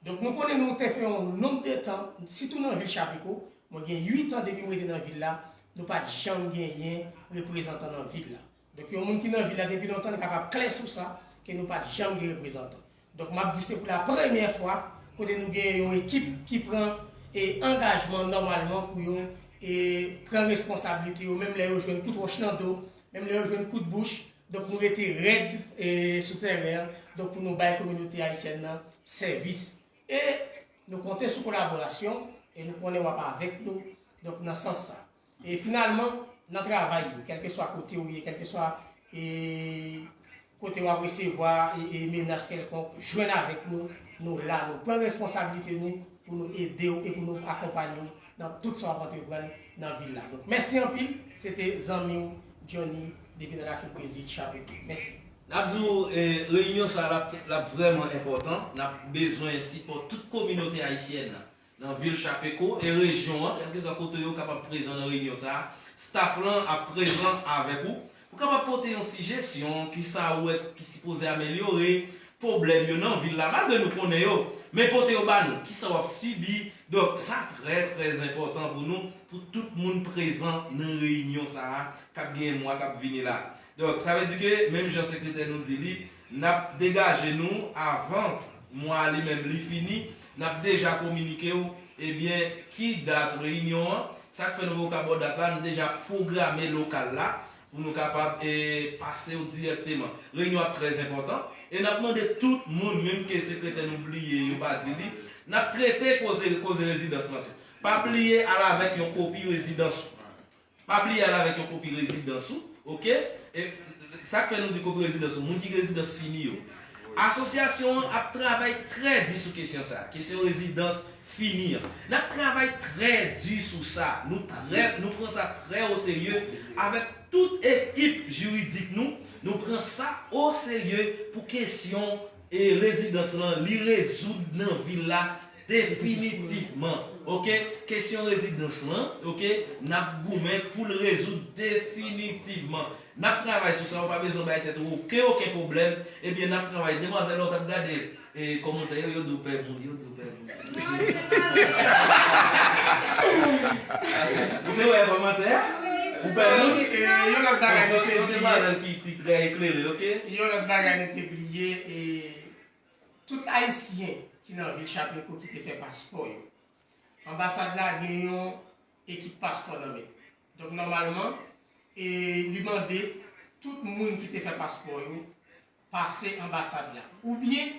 Donk, nou konnen nou te fè yon nonb de tan, sitou nan vil Chapeko, mwen gen uit an depi mwen rete nan vil la, nou pa t janm genyen reprezantan nan vil la. Donk, yon moun ki nan vil la depi lontan, li kapab klè sou sa, ke nou pa t janm gen reprezantan. Donk, m ap di se pou la premyè fwa, kote nou gen yon ekip ki pran, e, angajman nòmalman pou yo, e, pran responsablite yo, menm lè yo jwenn kout wòch nan do, menm lè yo jwenn kout bouch. Donk, nou rete rèd, e, sou tèren an, donk, pou nou bay kominote ayisyèn nan sèvis. E nou konte sou kolaborasyon, e nou konnen w ap avèk nou, donk, nan sans sa. E finalman, nan travay yo, kèlkeswa kote w ye, kèlkeswa, e, kote w ap resevwa, e, e, menas kèlkonk, jwenn avèk nou, nou la, nou pran responsablite nou pou nou ede w e pou nou akonpanye w nan tout sa w ap antreprann nan vil la. Donk, mèsi anpil, se te zanmi w Johnny depi nan Lakou Prezid Chapeko. Mèsi. N ap di w, e, reyinyon sa a, l ap, l ap vrèman enpòtan. N ap bezwen sipò tout kominote ayisyèn nan, nan vil Chapeko e rejyon an, kèlkeswa kote yo kapab prezan nan reyinyon sa a. Staf lan ap prezan avèk ou. Ou kapab pote yon sijesyon, kisa ou wè ki sipoze amelyore, pwoblèm yo nan vil la, malgre nou konnen yo, men pote yo ba nou, kisa w ap sibi. Donk, sa trè, trè enpòtan pou nou, pou tout moun prezan nan reyinyon sa a, k ap genyen mwa k ap vini la. Donk, sa vle di ke, menm jan sekretè nou di li, n ap degaje nou avan mwa a li menm li fini, n ap deja kominike w, ebyen, ki dat reyinyon an. Sa k fè nou poko ka ba w dat la, nou deja pwograme lokal la pou nou kapab, e, pase w dirèkteman. Reyinyon ap trè enpòtan e n ap mande tout moun, menm ke sekretè nou bliye, yo pa di li, n ap trete koze, koze rezidans lan tou. Pa bliye al avèk yon kopi rezidans ou. Pa bliye al avèk yon kopi rezidans ou, oke? E sa k fè nou di kopi rezidans ou, moun ki gen rezidans fini yo. Asosyasyon an ap travay trè di sou kesyon sa, kesyon rezidans fini an. N ap travay trè di sou sa. Nou trè, nou pran sa trè oserye avèk tout ekip jiridik nou. Nou pran sa oserye pou kesyon, e, rezidans lan, li rezoud nan vil la definitivman. Oke? Kesyon rezidans lan, oke, n ap goumen pou l rezoud definitivman. N ap travay sou sa, ou pa bezwen bay tèt ou okenn, okenn pwoblèm. Ebyen, n ap travay. Demwazèl, lè w t ap gade, e, kòmantè yo, yo di w pè moun, yo di w pè moun. Ou te wè kòmantè a? Ou pè moun? E, yon lòt bagay nou te bliye. Yon lòt bagay nou te bliye, e, tout Ayisyen ki nan vil Chapeko ki te fè paspò yo. Anbasad la gen yon ekip paspò nan men. Donk, nòmalman, e, li mande tout moun ki te fè paspò yo pase anbasad la. Oubyen,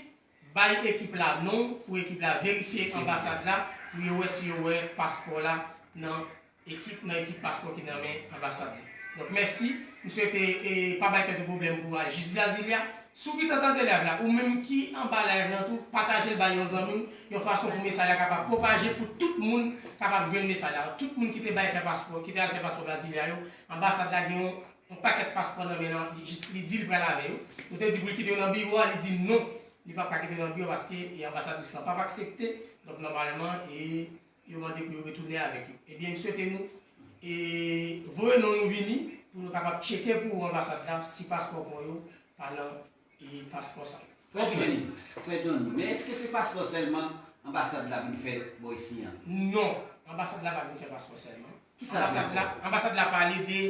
bay ekip la non pou ekip la verifye anbasad la pou yo wè si yo wè paspò la nan ekip, nan ekip paspò ki nan men anbasad la. Donk, mèsi. M swete, e, pa bay tèt ou pwoblèm pou al jis Brasilia. Si w gentan tande live la, ou menm ki anba live lan tou, pataje l bay yon zanmi w, yon fason pou mesaj la kapab pwopaje, pou tout moun kapab jwenn mesaj la. Tout moun ki te bay fè paspò, ki te al fè paspò Brasilia yo, anbasad la gen yon, yon pakèt paspò nan men l, li jis, li di l pral avè yo. Nou te di pou l kite yo nan biwo a, li di non, li p ap ka kite yo nan biwo paske, e, anbasadris lan p ap aksepte. Donk, nòmalman, e, yo mande pou yo retounen avèk yo. Ebyen, m swete nou, e, voye non nou vini pou nou kapab tcheke pou anbasad la si paspò pa w yo pa nan, e, paspò sa. Ok. Mèsi. Frè Johnny, men èske se paspò sèlman anbasad la vin fè bò isi an? Non, anbasad la pa vin fè paspò sèlman. Kisa l vin fè? Anbasad la, anbasad la pale de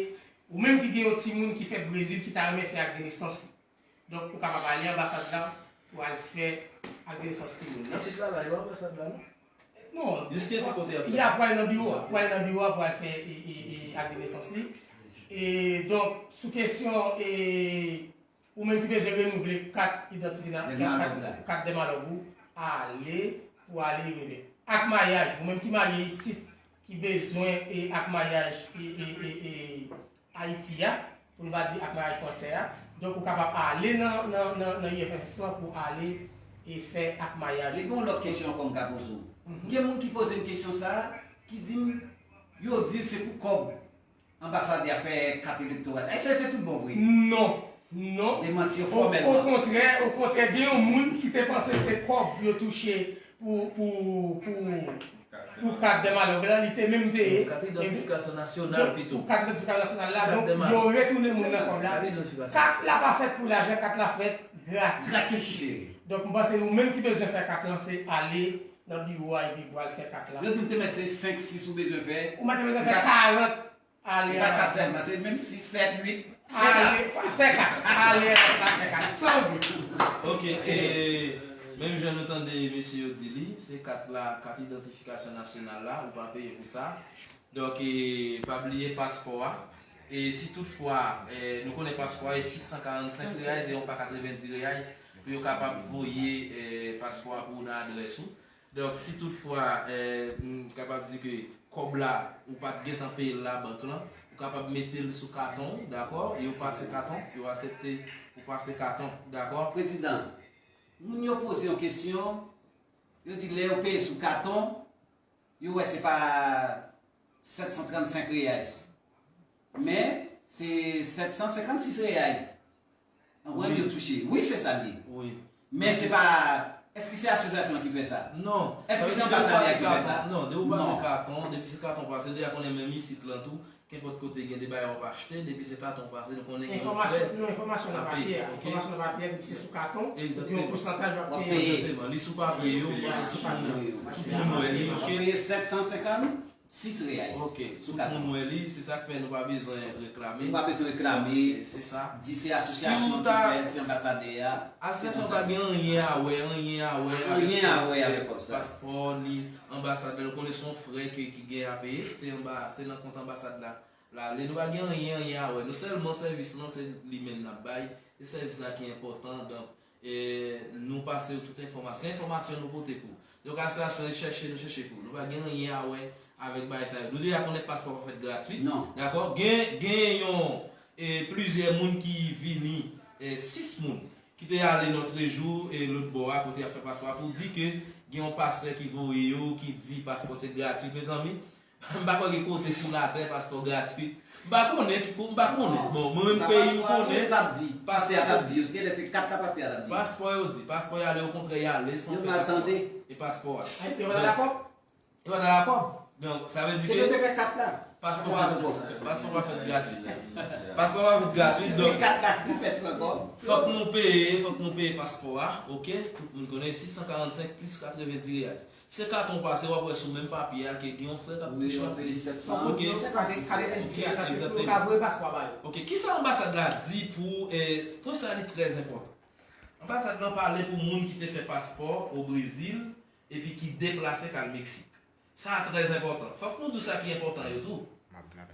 ou menm ki gen yon timoun ki fèt Brezil ki ta renmen fè ak de nesans li. Donk, ou kapab ale anbasad la pou al fè ak de nesans timoun nan. Isit la, la, yo anbasad la, non? Non. Jiskaske kote y ap fè? Y ap pral nan biwo a, pral nan biwo a pou al fè, e, e, e, ak de nesans li. E, donk, sou kesyon, e, ou menm ki bezwen renouvle kat idantite nan, kat, kat, kat dèmalòg ou, ale pou ale renouvle. Ak maryaj, ou menm ki marye isit, ki bezwen, e, ak maryaj, e, e, e, e, Ayiti a, pou n pa di ak maryaj fransè a. Donk, ou kapab ale nan, nan, nan, nan I F S S lan pou ale e fè ak maryaj. Men gen yon lòt kesyon ankò m ka poze w. Mhm. Gen moun ki poze m kesyon sa a, ki di m, yo di l se pou kòb anbasadè a fè kat elektoral. Èske se tout bon vre? Non. Non. Demanti yo fòmèlman. Okontrè, okontrè, gen yon moun ki te panse se kòb yo touche pou, pou, pou, pou kat de malòg la, li te menm peye. Kat idantifikasyon nasyonal pito. Pou kat idantifikasyon nasyonal la, donk yo retounen moun nan kòb la. Kat la pa fèt pou lajan, kat la fèt gratis. Gratis. Donk, m panse ou menm ki bezwen fè kat lan, se ale nan biwo a epi pou al fè kat la. Yo di m te mèt se senk, sis ou bezwen fè. Ou mèt bezwen fè karant. Ale, e pa kat sèlman, se menm sis, sèt, uit. Ale, fè kat. Ale, fè kat. San oubli. Ok, e, menm jan nou tande mesye yo di li, se kat la, kat idantifikasyon nasyonal la, ou pa peye pou sa. Donk, e, pa bliye paspò a. E si toutfwa, e, nou konnen paspò a e sis san karannsenk reais e yon pa katrevendi reais pou yo kapab voye, e, paspò a pou ou nan adrès ou. Donk, si toutfwa, eh, m kapab di ke kòb la, ou pa t gentan peye l labank lan, ou kapab mete l sou katon w, dakò? Yo pase katon, yo aksepte ou pase katon, dakò? Prezidan, moun yo poze yon kesyon, yo di lè yo peye sou katon, yo wè se pa sèt san trannsenk reais. Men, se sèt san senkannsis reais. Anpwen yo touche. Wi, se sa l ye. Wi. Men se pa, èske se asosyasyon an ki fè sa? Non. Èske se anbasadè a ki fè sa? Non, depi w pase katon, depi se katon pase, deja konnen menm isit lan tou, kenpòt kote gen de bagay w ap achte, depi se katon pase, nou konnen gen yon frè. Non, enfòmasyon nan papye a. Enfòmasyon nan papye a, depi se sou katon, ou gen yon pousantaj w ap peye. Egzakteman. Li sou papye yo, paske tout moun, tout moun wè li, ok? W ap peye sèt san senkannsis reais. Ok, tout moun wè li, se sa k fè nou pa bezwen reklame. Nou pa bezwen reklame. Ok, se sa. Di se asosyasyon ki fè l, se anbasadè a. Asosyasyon pa gen anyen a wè, anyen a wè avèk paspò, ni anbasad la. Nou konnen se yon frè ke, ki gen a peye, se anba, se nan kont anbasad la. La, nou pa gen anyen, anyen a wè. Nou sèlman sèvis lan, se li menm n ap bay. Se sèvis la ki enpòtan. Donk, e, nou pase yo tout enfòmasyon. Se enfòmasyon nou pote pou. Donk, asosyasyon e chèche, nou chèche pou. Nou pa gen anyen a wè avèk bagay sa yo. Nou deja konnen paspò pa fèt gratwit. Non. Dakò? Gen, gen yon, e, plizyè moun ki vini, e, sis moun ki te ale Notre Jour, e, lòt bò a, kote y ap fè paspò a, pou di ke gen yon pastè ki voye yo, ki di paspò se gratwit. Mezanmi, m pa kwè gen kote sou latè paspò gratwit. M pa konnen ki ko-, m pa konnen. Bon, mwen menm peyi m konnen. Paspò yo di. Paspò yo di. Paspò yo ale, okontrè, y ale san fè paspò. E paspò a. Yo pa ta dakò? Yo pa ta dakò. Donk, sa vle di ke paspò pa, paspò pa fèt gratwit. Paspò pa fèt gratwit, donk, fòk nou peye, fòk nou peye paspò a, ok? Tout moun konnen sis san karannsenk plis katrevendi reais. Se katon pase, w ap wè sou menm papye a ke gen yon frè k ap touche anplis. Ok. Egzakteman. Ok, kisa anbasad la di pou, e, pwen sa li trè enpòtan. Anbasad lan pale pou moun ki te fè paspò o Brezil epi ki deplase k al Meksik. Sa trè enpòtan. Fòk nou di w sa ki enpòtan yo tou.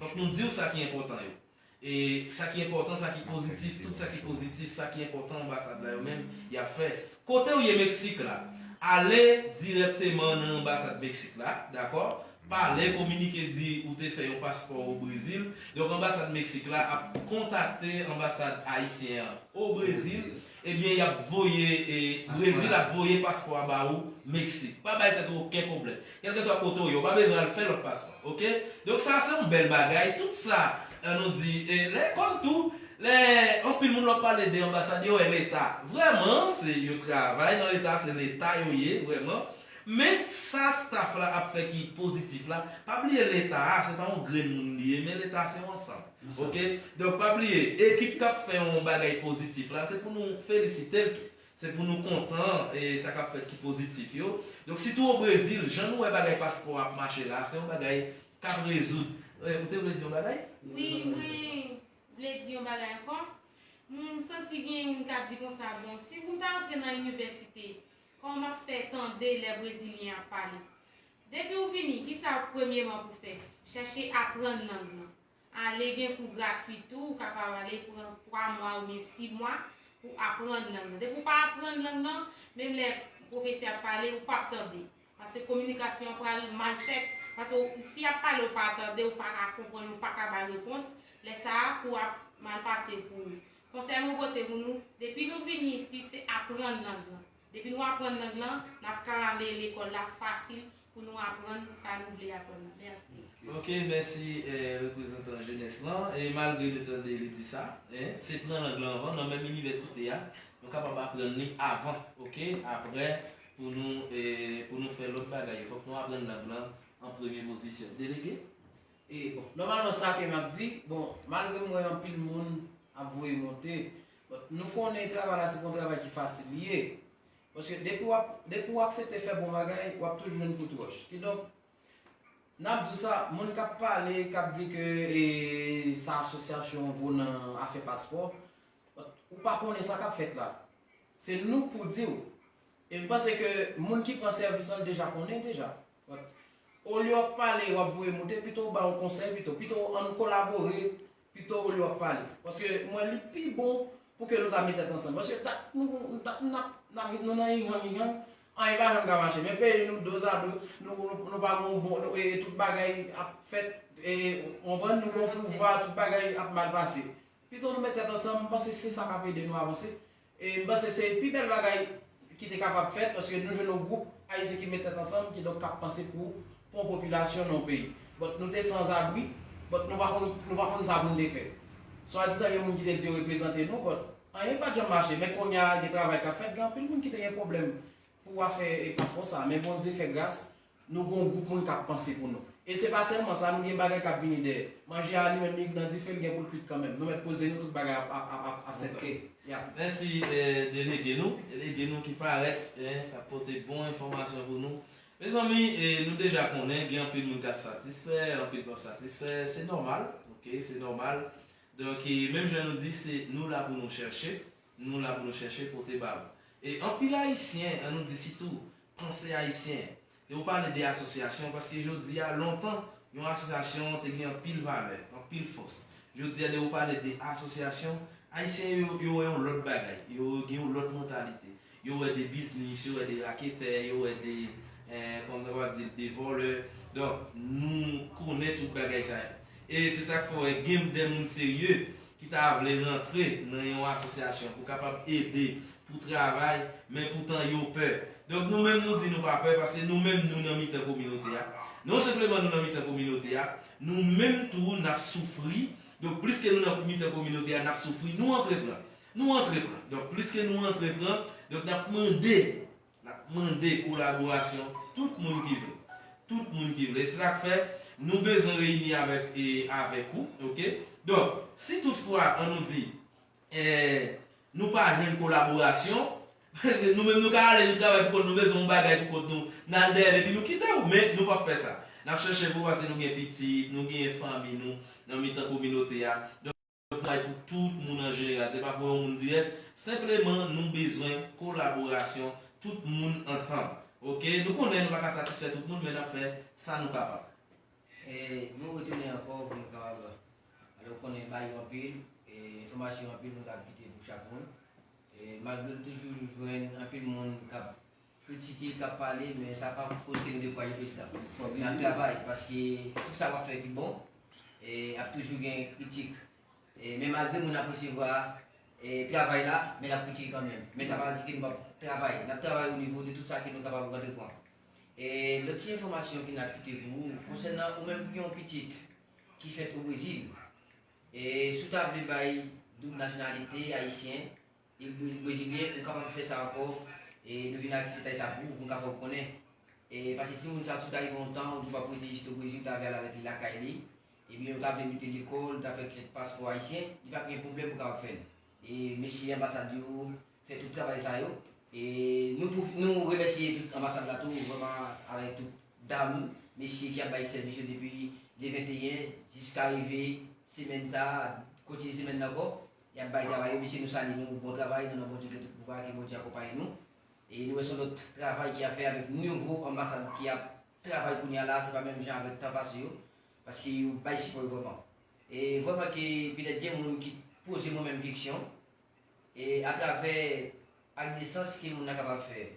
Fòk nou di w sa ki enpòtan yo. E sa ki enpòtan, sa ki pozitif, tout sa ki pozitif, sa ki enpòtan anbasad la yo menm, y ap fè. Kote w ye Meksik la, ale dirèkteman nan anbasad Meksik la, dakò? Pale, kominike, di ou te fè yon paspò o Brezil. Donk, anbasad Meksik la ap kontakte anbasad ayisyen an o Brezil. Ebyen, y ap voye, e, Brezil ap voye paspò a ba ou Meksik. Pa bay tèt ou okenn pwoblèm. Kèlkeswa kote w ye, ou pa bezwen al fè lòt paspò, ok? Donk, sa, se yon bèl bagay. Tout sa, e, nou di, e, lè, kòm tou, lè anpil moun w ap pale de anbasad, yo wè Leta. Vrèman, se, yo travay nan Leta, se Leta yo ye, vrèman. Men sa staff la ap fè ki pozitif la, pa bliye Leta a, se pa yon grenn moun li ye, men Leta se yon ansanm. Ok? Donk, pa bliye, ekip k ap fè yon bagay pozitif la, se pou nou felisite l tou. Se pou nou kontan, e, sa k ap fèt ki pozitif yo. Donk, sitou o Brezil, jan nou wè bagay paspò ap mache la, se yon bagay k ap rezoud. E, ou te vle di yon bagay? Wi, mwen vle di yon bagay ankò. M santi gen moun k ap di konsa, bon, si pou m ta antre nan inivèsite, kòman m ap fè tande lè brezilyen ap pale? Depi w vini, kisa premyeman pou fè? Chèche aprann lang lan. Ale gen kou gratwit tou, ou kapab ale pran twa mwa oubyen sis mwa pou aprann lang nan. Depi w pa aprann lang nan, menm lè pwofesè ap pale, ou p ap tande. Paske kominikasyon an pral mal fèt. Paske w, si y ap pale, ou pa tande, ou pa ka konprann, ou pa ka bay repons, lè sa a, kou ap mal pase pou ou. Konsèy mwen pote pou nou, depi nou vini isit, se aprann lang lan. Depi nou aprann lang lan, n ap ka ale lekòl la fasil pou nou aprann sa nou vle aprann nan. Mèsi. Ok, mèsi eh, reprezantan jenès lan. E malgre nou tande li di sa, eh, se pran lang lan anvan nan menm inivèsite a, nou kapab aprann li avan, ok, aprè pou nou eh, pou nou fè lòt bagay yo. Fòk nou aprann lang lan an premye pozisyon. Delege? E bon, nòmalman sa ke m ap di, bon, malgre m wè anpil moun ap voye monte, but nou konnen travay la se pa yon travay ki fasil li ye. Paske depi w ap depi w aksepte fè bon bagay, w ap toujou jwenn kout wòch. Kidonk, n ap di w sa, moun k ap pale, k ap di ke e, sa asosyasyon vo nan afè paspò, but ou pa konnen sa k ap fèt la. Se nou k pou di w. E m panse ke moun ki pran sèvis lan deja konnen deja. Olye w ap pale, w ap voye moute, pito w ba yon konsèy pito. Pito ann kolabore, pito olye w ap pale. Paske mwen li pi bon pou ke nou ta met tèt ansanm. Paske dat nou, dat n ap, n ap, nou nan yingyang yingyang, anyen pa janm ka mache. Men peyi nou dozado, nou, nou, nou pa gen yon bon, nou, e, e tout bagay ap fèt, e, w konprann, nou gen yon pouvwa, tout bagay ap mal pase. Pito nou met tèt ansanm, m panse se sa k ap ede nou avanse. E m panse se pi bèl bagay ki te kapab fèt, paske nou jwenn yon gwoup ayisyen ki met tèt ansanm, kidonk k ap panse pou, pou yon popilasyon nan yon peyi. But nou te sanzabri, but nou pa konn, nou pa konn sa pou n te fè. Swadizan gen moun ki te di yo reprezante nou, but anyen pa t janm mache. Men kounye a, gen travay k ap fèt, gen anpil moun ki te gen pwoblèm pou afè e paspò sa. Men Bondye fè gras, nou gen yon gwoup moun k ap panse pou nou. E se pa sèlman sa, nou gen bagay k ap vini dèyè. Manje a li menm li nan dife, l gen pou l kwit kanmenm. Nou mèt poze nou, tout bagay ap, ap, ap, ap, ap sèt. Ok. Ya. Mèsi eh, delege nou, delege nou ki parèt, eh, k ap pote bon enfòmasyon pou nou. Mezanmi, eh, nou deja konnen, gen anpil moun k ap satisfè, anpil p ap satisfè, se nòmal, ok, se nòmal. Donk, eh, menm jan nou di, se nou la pou nou chèche, nou la pou nou chèche pote ba ou. E anpil Ayisyen, an nou di sitou, panse Ayisyen, e ou pale de asosyasyon, paske jodi a, lontan, yon asosyasyon te gen anpil valè, anpil fòs. Jodi a, lè ou pale de asosyasyon, Ayisyen yo, yo wè yon lòt bagay, yo gen yon lòt mantalite. Yo wè de biznis, yo wè de raketè, yo wè de, eh, kòman nou kapab di, de vòlè. Donk, nou konnen tout bagay sa yo. E se sa k fè w wè gen de moun serye ki ta vle rantre nan yon asosyasyon pou kapab ede, pou travay, men poutan yo pè. Donk nou menm nou di nou pa pè paske nou menm nou nan mitan kominote a. Non senpleman nou nan mitan kominote a, nou menm tou n ap soufri. Donk pliske nou nan mitan kominote a n ap soufri, nou antreprann. Nou antreprann. Donk pliske nou antreprann, donk n ap mande N ap mande kolaborasyon tout moun ki vle. Tout moun ki vle. Se sa k fè nou bezwen reyini avèk e avèk ou, ok? Donk, si toutfwa, an nou di, eh, nou pa jwenn kolaborasyon, paske nou menm nou ka ale nou travay pou kont nou, bezwen yon bagay pou kont nou, n al dèyè l epi nou kite w, men nou p ap fè sa. N ap chèche pou w paske nou gen pitit, nou genyen fanmi nou nan mitan kominote a. Donk, travay pou tout moun an jeneral, se pa pou yon moun dirèk. Senpleman, nou bezwen kolaborasyon tout moun ansanm. Ok, nou konnen nou pa ka satisfè tout moun, men n ap fè sa nou kapab. E nou retounen ankò pou nou kapab, alò, konnen bay yo anpil, e enfòmasyon anpil nou t ap kite pou chak moun. E malgre nou toujou jwenn anpil moun k ap kritike, k ap pale, men sa pa koz ke nou dekouraje prezidan. N ap travay, paske tout sa w ap fè ki bon, e ap toujou gen kritik. E men malgre moun ap resevwa e travay la, men l ap kritike kanmenm. Men sa pa di ke nou p ap travay. N ap travay o nivo de tout sa ke nou kapab rantre pran. E lòt ti enfòmasyon ke n ap kite pou ou, konsènan ou menm ki gen yon pitit ki fèt o Brezil, e si w ta vle bay doub nasyonalite ayisyen, e brezilyen, ou kapab fè sa ankò. E nou vin ak ti detay sa pou ou, pou n ka fè w konnen. E paske timoun sa, si w ta rive yon tan, ou di w p ap rete isit o Brezil, ou ta vle al avèk li lakay li, ebyen, ou ta vle mete lekòl, ou ta fè kèk paspò ayisyen, li p ap gen pwoblèm pou kapab fè l. E mesye anbasad yo fè tout travay sa yo. E nou pou, nou remèsye tout anbasad la tou, vrèman, avèk tout dam, mesye ki ap bay sèvis yo depi le venteyen jiska rive semèn sa, kontinye semèn nan ankò. Y ap bay travay yo, mesye, nou salye nou, bon travay nan non Bondye ki gen tout pouvwa, ke Bondye akonpaye nou. E nou wè se yon lòt travay ki ap fè avèk nouvo anbasad ki ap travay kounye a la, se pa menm jan avèk tan pase yo, paske yo bay sipò yo vrèman. E vrèman ke petèt gen moun ki poze mwen menm keksyon, e atravè ak nesans ke moun nan kapab fè.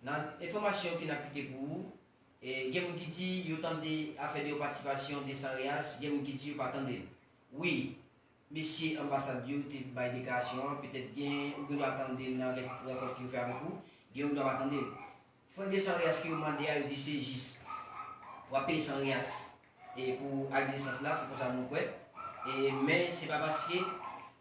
Nan enfòmasyon ke n ap kite pou ou, e gen moun ki di yo tande afè de yon patisipasyon de San Reas, gen moun ki di yo pa tande l. Wi, mesye anbasad yo te bay deklarasyon an, petèt gen, ou gen dwa tande l nan kèk rankont ke yo fè avèk ou, gen ou dwa pa tande l. Frè de San Reas ke yo mande a, yo di se jis. W ap peye San Reas. e pou ak de nesans la, se konsa nou kwè. E, men se pa paske,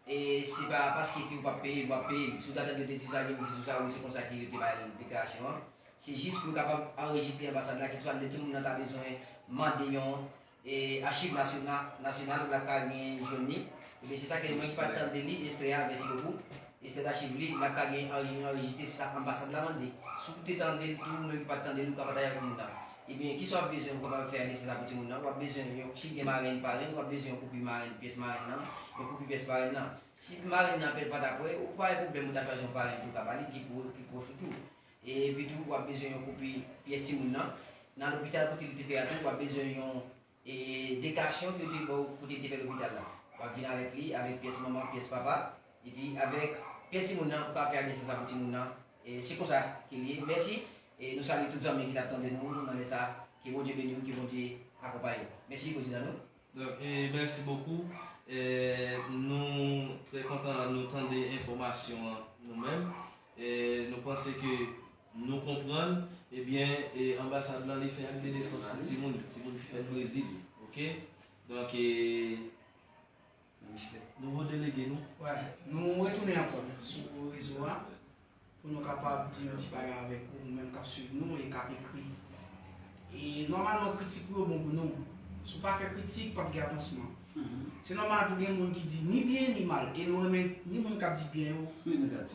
e se pa paske ke w p ap peye l, w ap peye l. Si w ta tande yo te di sa, yo te di sa, wi, se konsa ke yo te bay deklarasyon an. Se jis pou yo kapab anrejistre anbasad la, kèlkeswa lè timoun nan ta bezwen mande yon, e, achiv nasyona-, nasyonal, l ap ka gen jwenn li. Ebyen, se sa ke mwen ki pa t tande li, Esther a, mèsi bokou. Esther achiv li, l ap ka gen anre-, anrejistre sa anbasad la mande. Si w te tande l tou, ou menm ki pa t tande l, ou ka pataje ak moun nan. Ebyen, kisa w ap bezwen pou kapab fè de nesans pou timoun nan? W ap bezwen yon, si l gen marenn, parenn, w ap bezwen yon kopi marenn, pyès marenn nan, yon kopi pyès parenn nan. Si marenn nan pa t ap wè, ou pa gen pwoblèm, ou ta chwazi yon parenn tou ka ba li, ki pwo-, ki pwòch ou tou. Epi tou, w ap bezwen yon kopi pyès timoun nan. Nan lopital kote li te fè a tou, w ap bezwen yon, e, deklarasyon ke yo te ba w kote li te fè lopital la. W ap vin avèk li, avèk pyès manman, pyès papa, epi avèk pyès timoun nan, ou ka fè de nesans pou timoun nan. E se konsa ke l ye. Mèsi. E nou salye tout zanmi ki t ap tande nou nan lè sa. Ke Bondye beni w, ke Bondye akonpaye w. Mèsi, prezidan nou. Donk, e, mèsi bokou. E, nou trè kontan nou tande enfòmasyon an nou menm. E, nou panse ke nou konprann, ebyen, e, anbasad lan li fè ak de nesans pou timoun, timoun ki fèt Brezil, oke? Donk, e, nouvo delege nou. Wè, nou retounen ankò sou rezo a. Pou nou kapab di yon ti bagay avèk ou, ou menm k ap swiv nou e k ap ekri. E nòmalman, kritik ou yo bon pou nou. Si w pa fè kritik, p ap gen avansman. Se nòmal pou gen moun ki di ni byen ni mal, e nou renmen ni moun k ap di byen yo,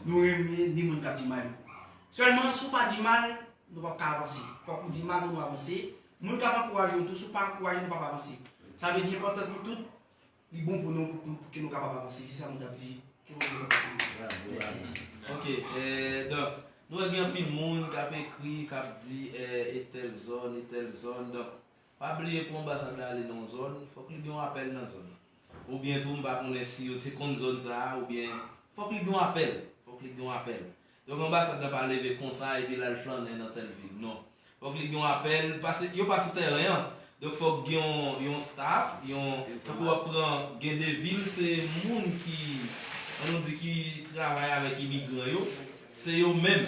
nou renmen ni moun k ap di mal yo. Sèlman, si w pa di mal, nou p ap ka avanse. Fòk ou di mal pou nou avanse. Moun k ap ankouraje w tou, si w pa ankouraje, nou p ap avanse. Sa vle di enpòtans nou tout, li bon pou nou, pou, pou ke nou kapab avanse. Se sa nou t ap di. Ke Bondye kontinye. Bravo, bravo. Ok, eh, donk, nou wè gen anpil moun k ap ekri, k ap di, eh, e tèl zòn, e tèl zòn. Donk, pa bliye pou anbasad la ale nan yon zòn, fòk li gen yon apèl nan zòn nan. Oubyen tou, m pa konnen si yo te konn zòn sa a, oubyen fòk li gen yon apèl. Fòk li gen yon apèl. Donk, anbasad la pa leve konsa epi l al flannen nan tèl vil. Non. Fòk li gen yon apèl, paske yo pa sou tèren an. Donk, fòk gen yon, yon staff, yon, tankou w ap pran, gen de vil, se moun ki, ann nou di, ki travay avèk imigran yo. Se yo menm,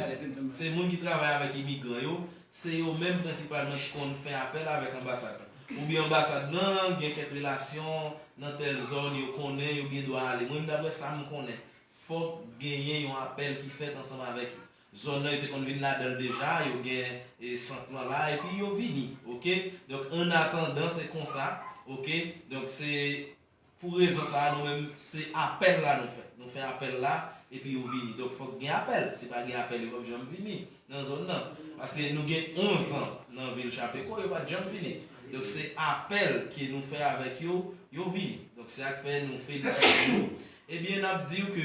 se moun ki travay avèk imigran yo. Se yo menm prensipalman ki konn fè apèl avèk anbasad la. Oubyen anbasad lan gen kèk relasyon nan tèl zòn, yo konnen, yo gen dwa ale. Mwen, daprè sa m konnen, fòk genyen yon apèl ki fèt ansanm avèk yo. Zòn nan, yo te konn vin ladan l deja, yo gen, e, sant lan la, epi yo vini, oke? Donk, annatandan, se konsa, oke? Donk, se pou rezon sa a, nou menm, se apèl la nou fè. Nou fè apèl la, epi yo vini. Donk, fòk gen apèl. Si pa gen apèl, yo p ap janm vini nan zòn nan. Paske nou gen onz an nan vil Chapeko, yo pa t janm vini. Donk, se apèl ke nou fè avèk yo, yo vini. Donk, se sa k fè nou felisite yo. Ebyen, n ap di w ke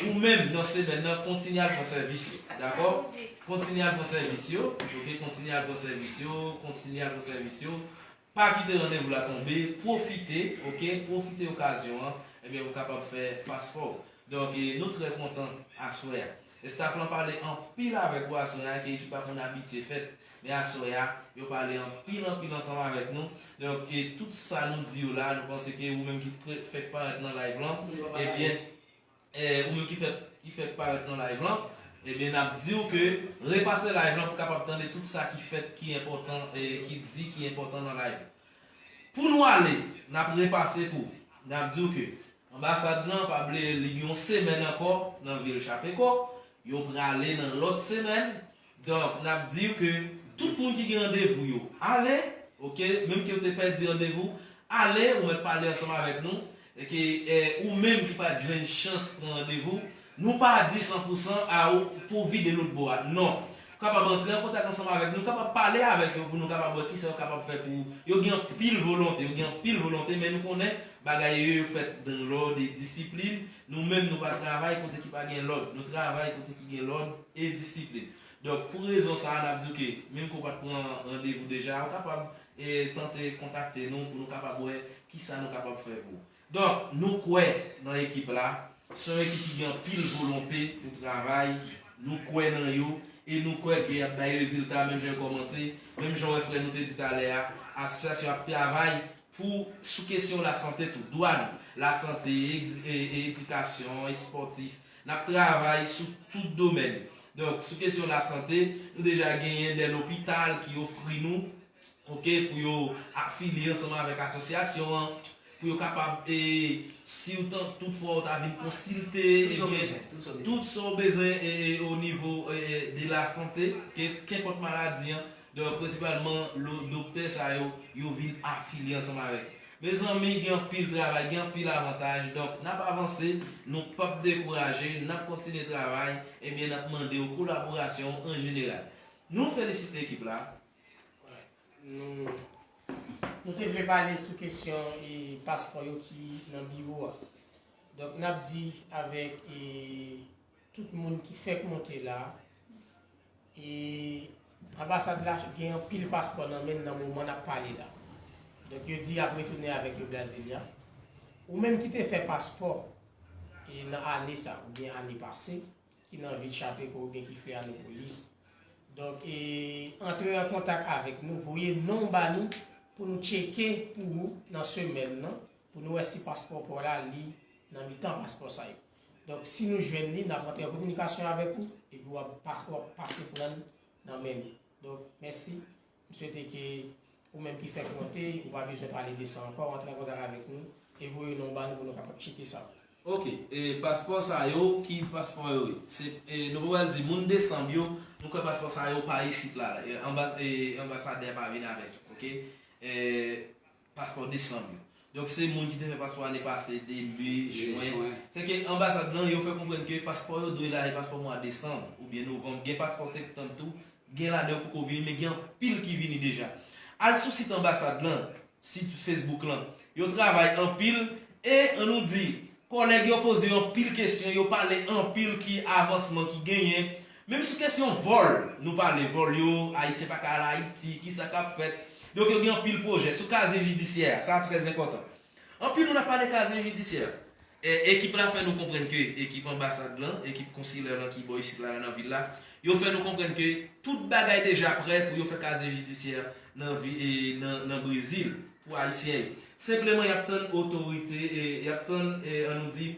ou menm, nan semèn nan, kontinye al pran sèvis yo. Dakò? Kontinye al pran sèvis yo. Oke? Kontinye al pran sèvis yo. Kontinye al pran sèvis yo. Pa kite randevou la tonbe, pwofite, oke, pwofite okazyon an, ebyen, pou w kapab fè paspò w. Donk, e, nou trè kontan aswè a. Staff lan pale anpil avèk ou aswè a, ke ekip la konn abitye fèt, men aswè a, yo pale anpil, anpil ansanm avèk nou. Donk, e tout sa nou di yo la, nou panse ke ou menm ki pre-, fèk parèt nan live lan, ebyen, eh, ou menm ki fèk, ki fèk parèt nan live lan, ebyen, n ap di w ke repase live lan pou w kapab tande tout sa ki fèt, ki enpòtan, eh, ki di, ki enpòtan nan live. Pou nou ale, n ap repase pou w. N ap di w ke anbasad lan, pa bliye, li gen yon semèn ankò nan vil Chapeko. Yo prale nan lòt semèn. Donk, n ap di w ke tout moun ki gen randevou yo, ale, oke, menm ke w te pèdi randevou, ale, ou mèt pale ansanm avèk nou, e ke, eh, ou menm ki pa t jwenn chans pran randevou, nou pa di san pou san a ou pou w vide lòt bò a. Non. Ou kapab antre an kontak ansanm avèk nou, kapab pale avèk yo pou nou kapab wè kisa yo kapab fè pou ou. Yo gen anpil volonte, yo gen anpil volonte, men nou konnen bagay yo, yo fèt dan lòd e disiplin. Nou menm, nou pa travay kote ki pa gen lòd. Nou travay kote ki gen lòd e disiplin. Donk, pou rezon sa a, n ap di w ke, menm ke w pa t pran randevou deja, ou kapab, e, tante kontakte nou pou nou kapab wè kisa nou kapab fè pou ou. Donk, nou kwè nan ekip la. Se yon ekip ki gen anpil volonte pou travay. Nou kwè nan yo. E nou kwè ke y ap bay rezilta menm jan yo kòmanse. Menm jan w wè frè nou te di talè a, asosyasyon ap travay pou, sou kesyon lasante tou, dwàn, lasante, edi-, e, e, edikasyon, espòtif. N ap travay sou tout domèn. Donk, sou kesyon lasante, nou deja genyen de lopital ki ofri nou, ok, pou yo afilye ansanm avèk asosyasyon an, pou yo kapab, e, si w tan, toutfwa w ta vin konsilte, ebyen, tout sa w bezwen, e, e, o nivo, e, e, de la sante, ke, kenpòt maladi an, donk, prensipalman, lo-, doktè sa yo, yo vin afilye ansanm avèk. Mezanmi, gen anpil travay, gen anpil avantaj, donk, n ap avanse, nou p ap dekouraje, n ap kontinye travay, ebyen, n ap mande w kolaborasyon an jeneral. Nou felisite ekip la. Nou, nou te vle pale sou kesyon, e, paspò yo ki nan biwo a. Donk, n ap di avèk, e, tout moun ki fèk monte la, e, anbasad la gen anpil paspò nan men l nan moman n ap pale la. Donk, yo di y ap retounen avèk yo Brasilia. Ou menm ki te fè paspò, e, nan ane sa, oubyen ane pase, ki nan vil Chapeco oubyen ki Florianópolis. Donk, e, antre an kontak avèk nou, voye non w ba nou pou nou tcheke pou ou nan semèn nan, pou nou wè si paspò pa w la li nan mitan paspò sa yo. Donk, si nou jwenn li, n ap rantre an kominikasyon avèk ou, epi w ap pa-, w ap pase pran l nan men nou. Donk, mèsi. M swete ke ou menm ki fèk monte, ou pa bezwen pale de sa ankò, antre an kontak avèk nou e voye non w ba nou pou nou kapab tcheke sa. Ok, e paspò sa yo, ki paspò yo ye? Se, e, nou pral di moun Desanm yo, nou kwè paspò sa yo pa isit la, la. E, anbas-, e, anbasadè pa vin avèk, ok? E, paspò Desanm yo. Donk, se moun ki te fè paspò ane pase, de me, jwen. Se ke anbasad lan, yo fè konprann ke paspò yo dwe la, e paspò mwa Desanm oubyen Novanm. Gen paspò Septanm tou, gen ladan yo poko vini, men gen anpil ki vini deja. Al sou sit anbasad lan, sit Facebook lan. Yo travay anpil, e ann nou di, kòlèg yo poze yo anpil kesyon, yo pale anpil ki avansman ki genyen. Menm sou kesyon vòl, nou pale vòl yo, Ayisyen pa ka al Ayiti, kisa k ap fèt. Donk, yo gen anpil pwojè. Sou kazye jidisyè a, sa trè enpòtan. Anpil moun ap pale kazye jidisyè. E, ekip la fè nou konprann ke ekip anbasad lan, ekip konsilè lan ki bò isit la, nan vil la, yo fè nou konprann ke tout bagay deja prè pou yo fè kazye jidisyè nan vi-, e, nan, nan Brezil pou Ayisyen yo. Senpleman, y ap tann otorite, e, y ap tann, e, ann nou di,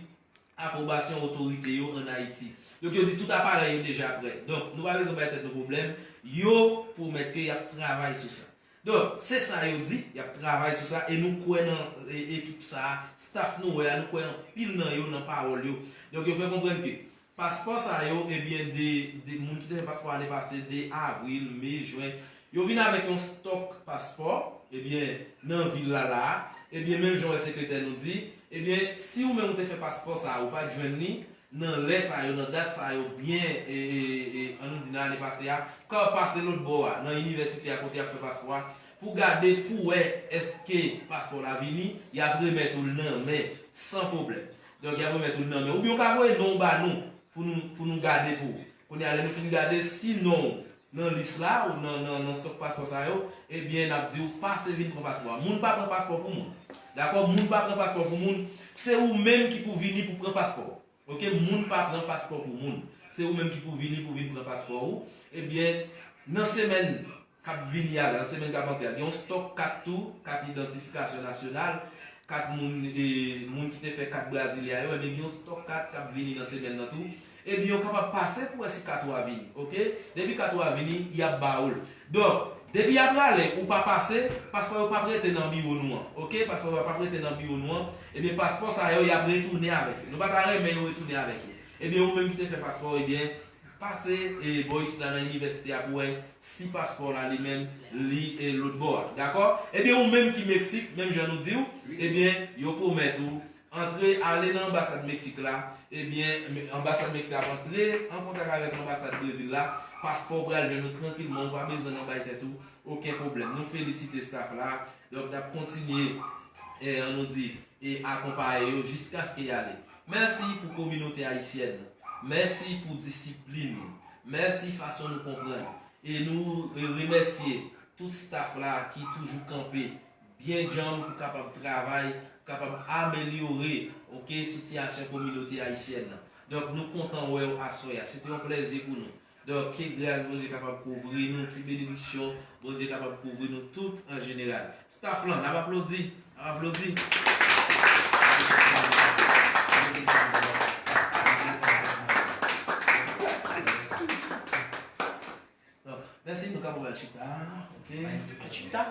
apwobasyon otorite yo ann Ayiti. Donk, yo di tout aparèy yo deja prè. Donk, nou pa bezwen bay tèt nou pwoblèm. Yo pwomèt ke y ap travay sou sa. Donk, se sa yo di, y ap travay sou sa, e nou kwè nan, e, ekip sa a, staff nou wè a, nou kwè anpil nan yo, nan pawòl yo. Donk, yo fè konprann ke paspò sa yo, ebyen, de, de moun ki te fè paspò ane pase, de avril, me, jwen, yo vin avèk yon stòk paspò, ebyen, nan vil la la a, ebyen, menm jan wè sekretè nou di, ebyen, si ou menm ou te fè paspò sa a, ou pa t jwenn li, nan lè sa yo, nan dat sa yo, byen, e, e, e, ann nou di nan ane pase a, ka w ap pase lòt bò a, nan inivèsite a kote y ap fè paspò a, pou gade, pou wè èske paspò w la vini, y ap remèt ou l nan men, san pwoblèm. Donk, y ap remèt ou l nan men. Oubyen ou ka voye non w ba nou, pou nou, pou nou gade pou ou. Kounye a, lè nou fin gade, si non w nan lis la, ou nan, nan, nan stòk paspò sa yo, ebyen, n ap di w pase vin pran paspò a. Moun pa pran paspò pou moun. Dakò? Moun pa pran paspò pou moun. Se ou menm ki pou vini pou pran paspò. Ok, moun pa pran paspò pou moun. Se ou menm ki pou vini pou vin pran paspò ou. Ebyen, nan semèn k ap vini a la, nan semèn k ap antre a, gen yon stòk kat tou, kat idantifikasyon nasyonal, kat moun, e, moun ki te fè kat Brasilia yo, ebyen, gen yon stòk kat k ap vini nan semèn nan tou. Ebyen, yo kapab pase pou wè si kat ou a vini, ok? Depi kat ou a vini, y ap ba ou l. Donk, depi y ap rale, ou pa pase, paspò yo p ap rete nan biwo nou an, ok? Paspò yo p ap rete nan biwo nou an. Ebyen, paspò sa yo, y ap retounen avèk yo. Nou pa ta renmen yo retounen avèk yo. Ebyen, ou menm ki te fè paspò, ebyen, pase, e, bò isit la nan inivèsite a pou wè si paspò w la li menm, li, e, lòt bò a. Dakò? Ebyen, ou menm ki Meksik, menm jan nou di w, ebyen, yo pwomèt ou antre, ale nan anbasad Meksik la, ebyen, anbasad Meksik ap antre an kontak avèk anbasad Brezil la, paspò w pral jwenn ou trankilman, ou pa bezwen nan bay tèt ou okenn pwoblèm. Nou felisite staff la, donk n ap kontinye, e, ann nou di, e akonpaye yo jiskaske y ale. Mèsi pou kominote ayisyèn nan. Mèsi pou disiplin nou. Mèsi fason nou konprann. E nou, e, remèsye tout staff la ki toujou kanpe byen djanm pou kapab travay, pou kapab amelyore, ok, sitiyasyon kominote ayisyèn nan. Donk, nou kontan wè w aswè a. Se te yon plèzi pou nou. Donk, ke gras Bondye kapab kouvri nou, ke benediksyon Bondye kapab kouvri nou tout an jeneral. Staff lan, n ap aplodi, n ap aplodi. Donk, mèsi, nou kapab Pral chita, ok. Chita. Chita, chita.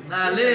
Ale.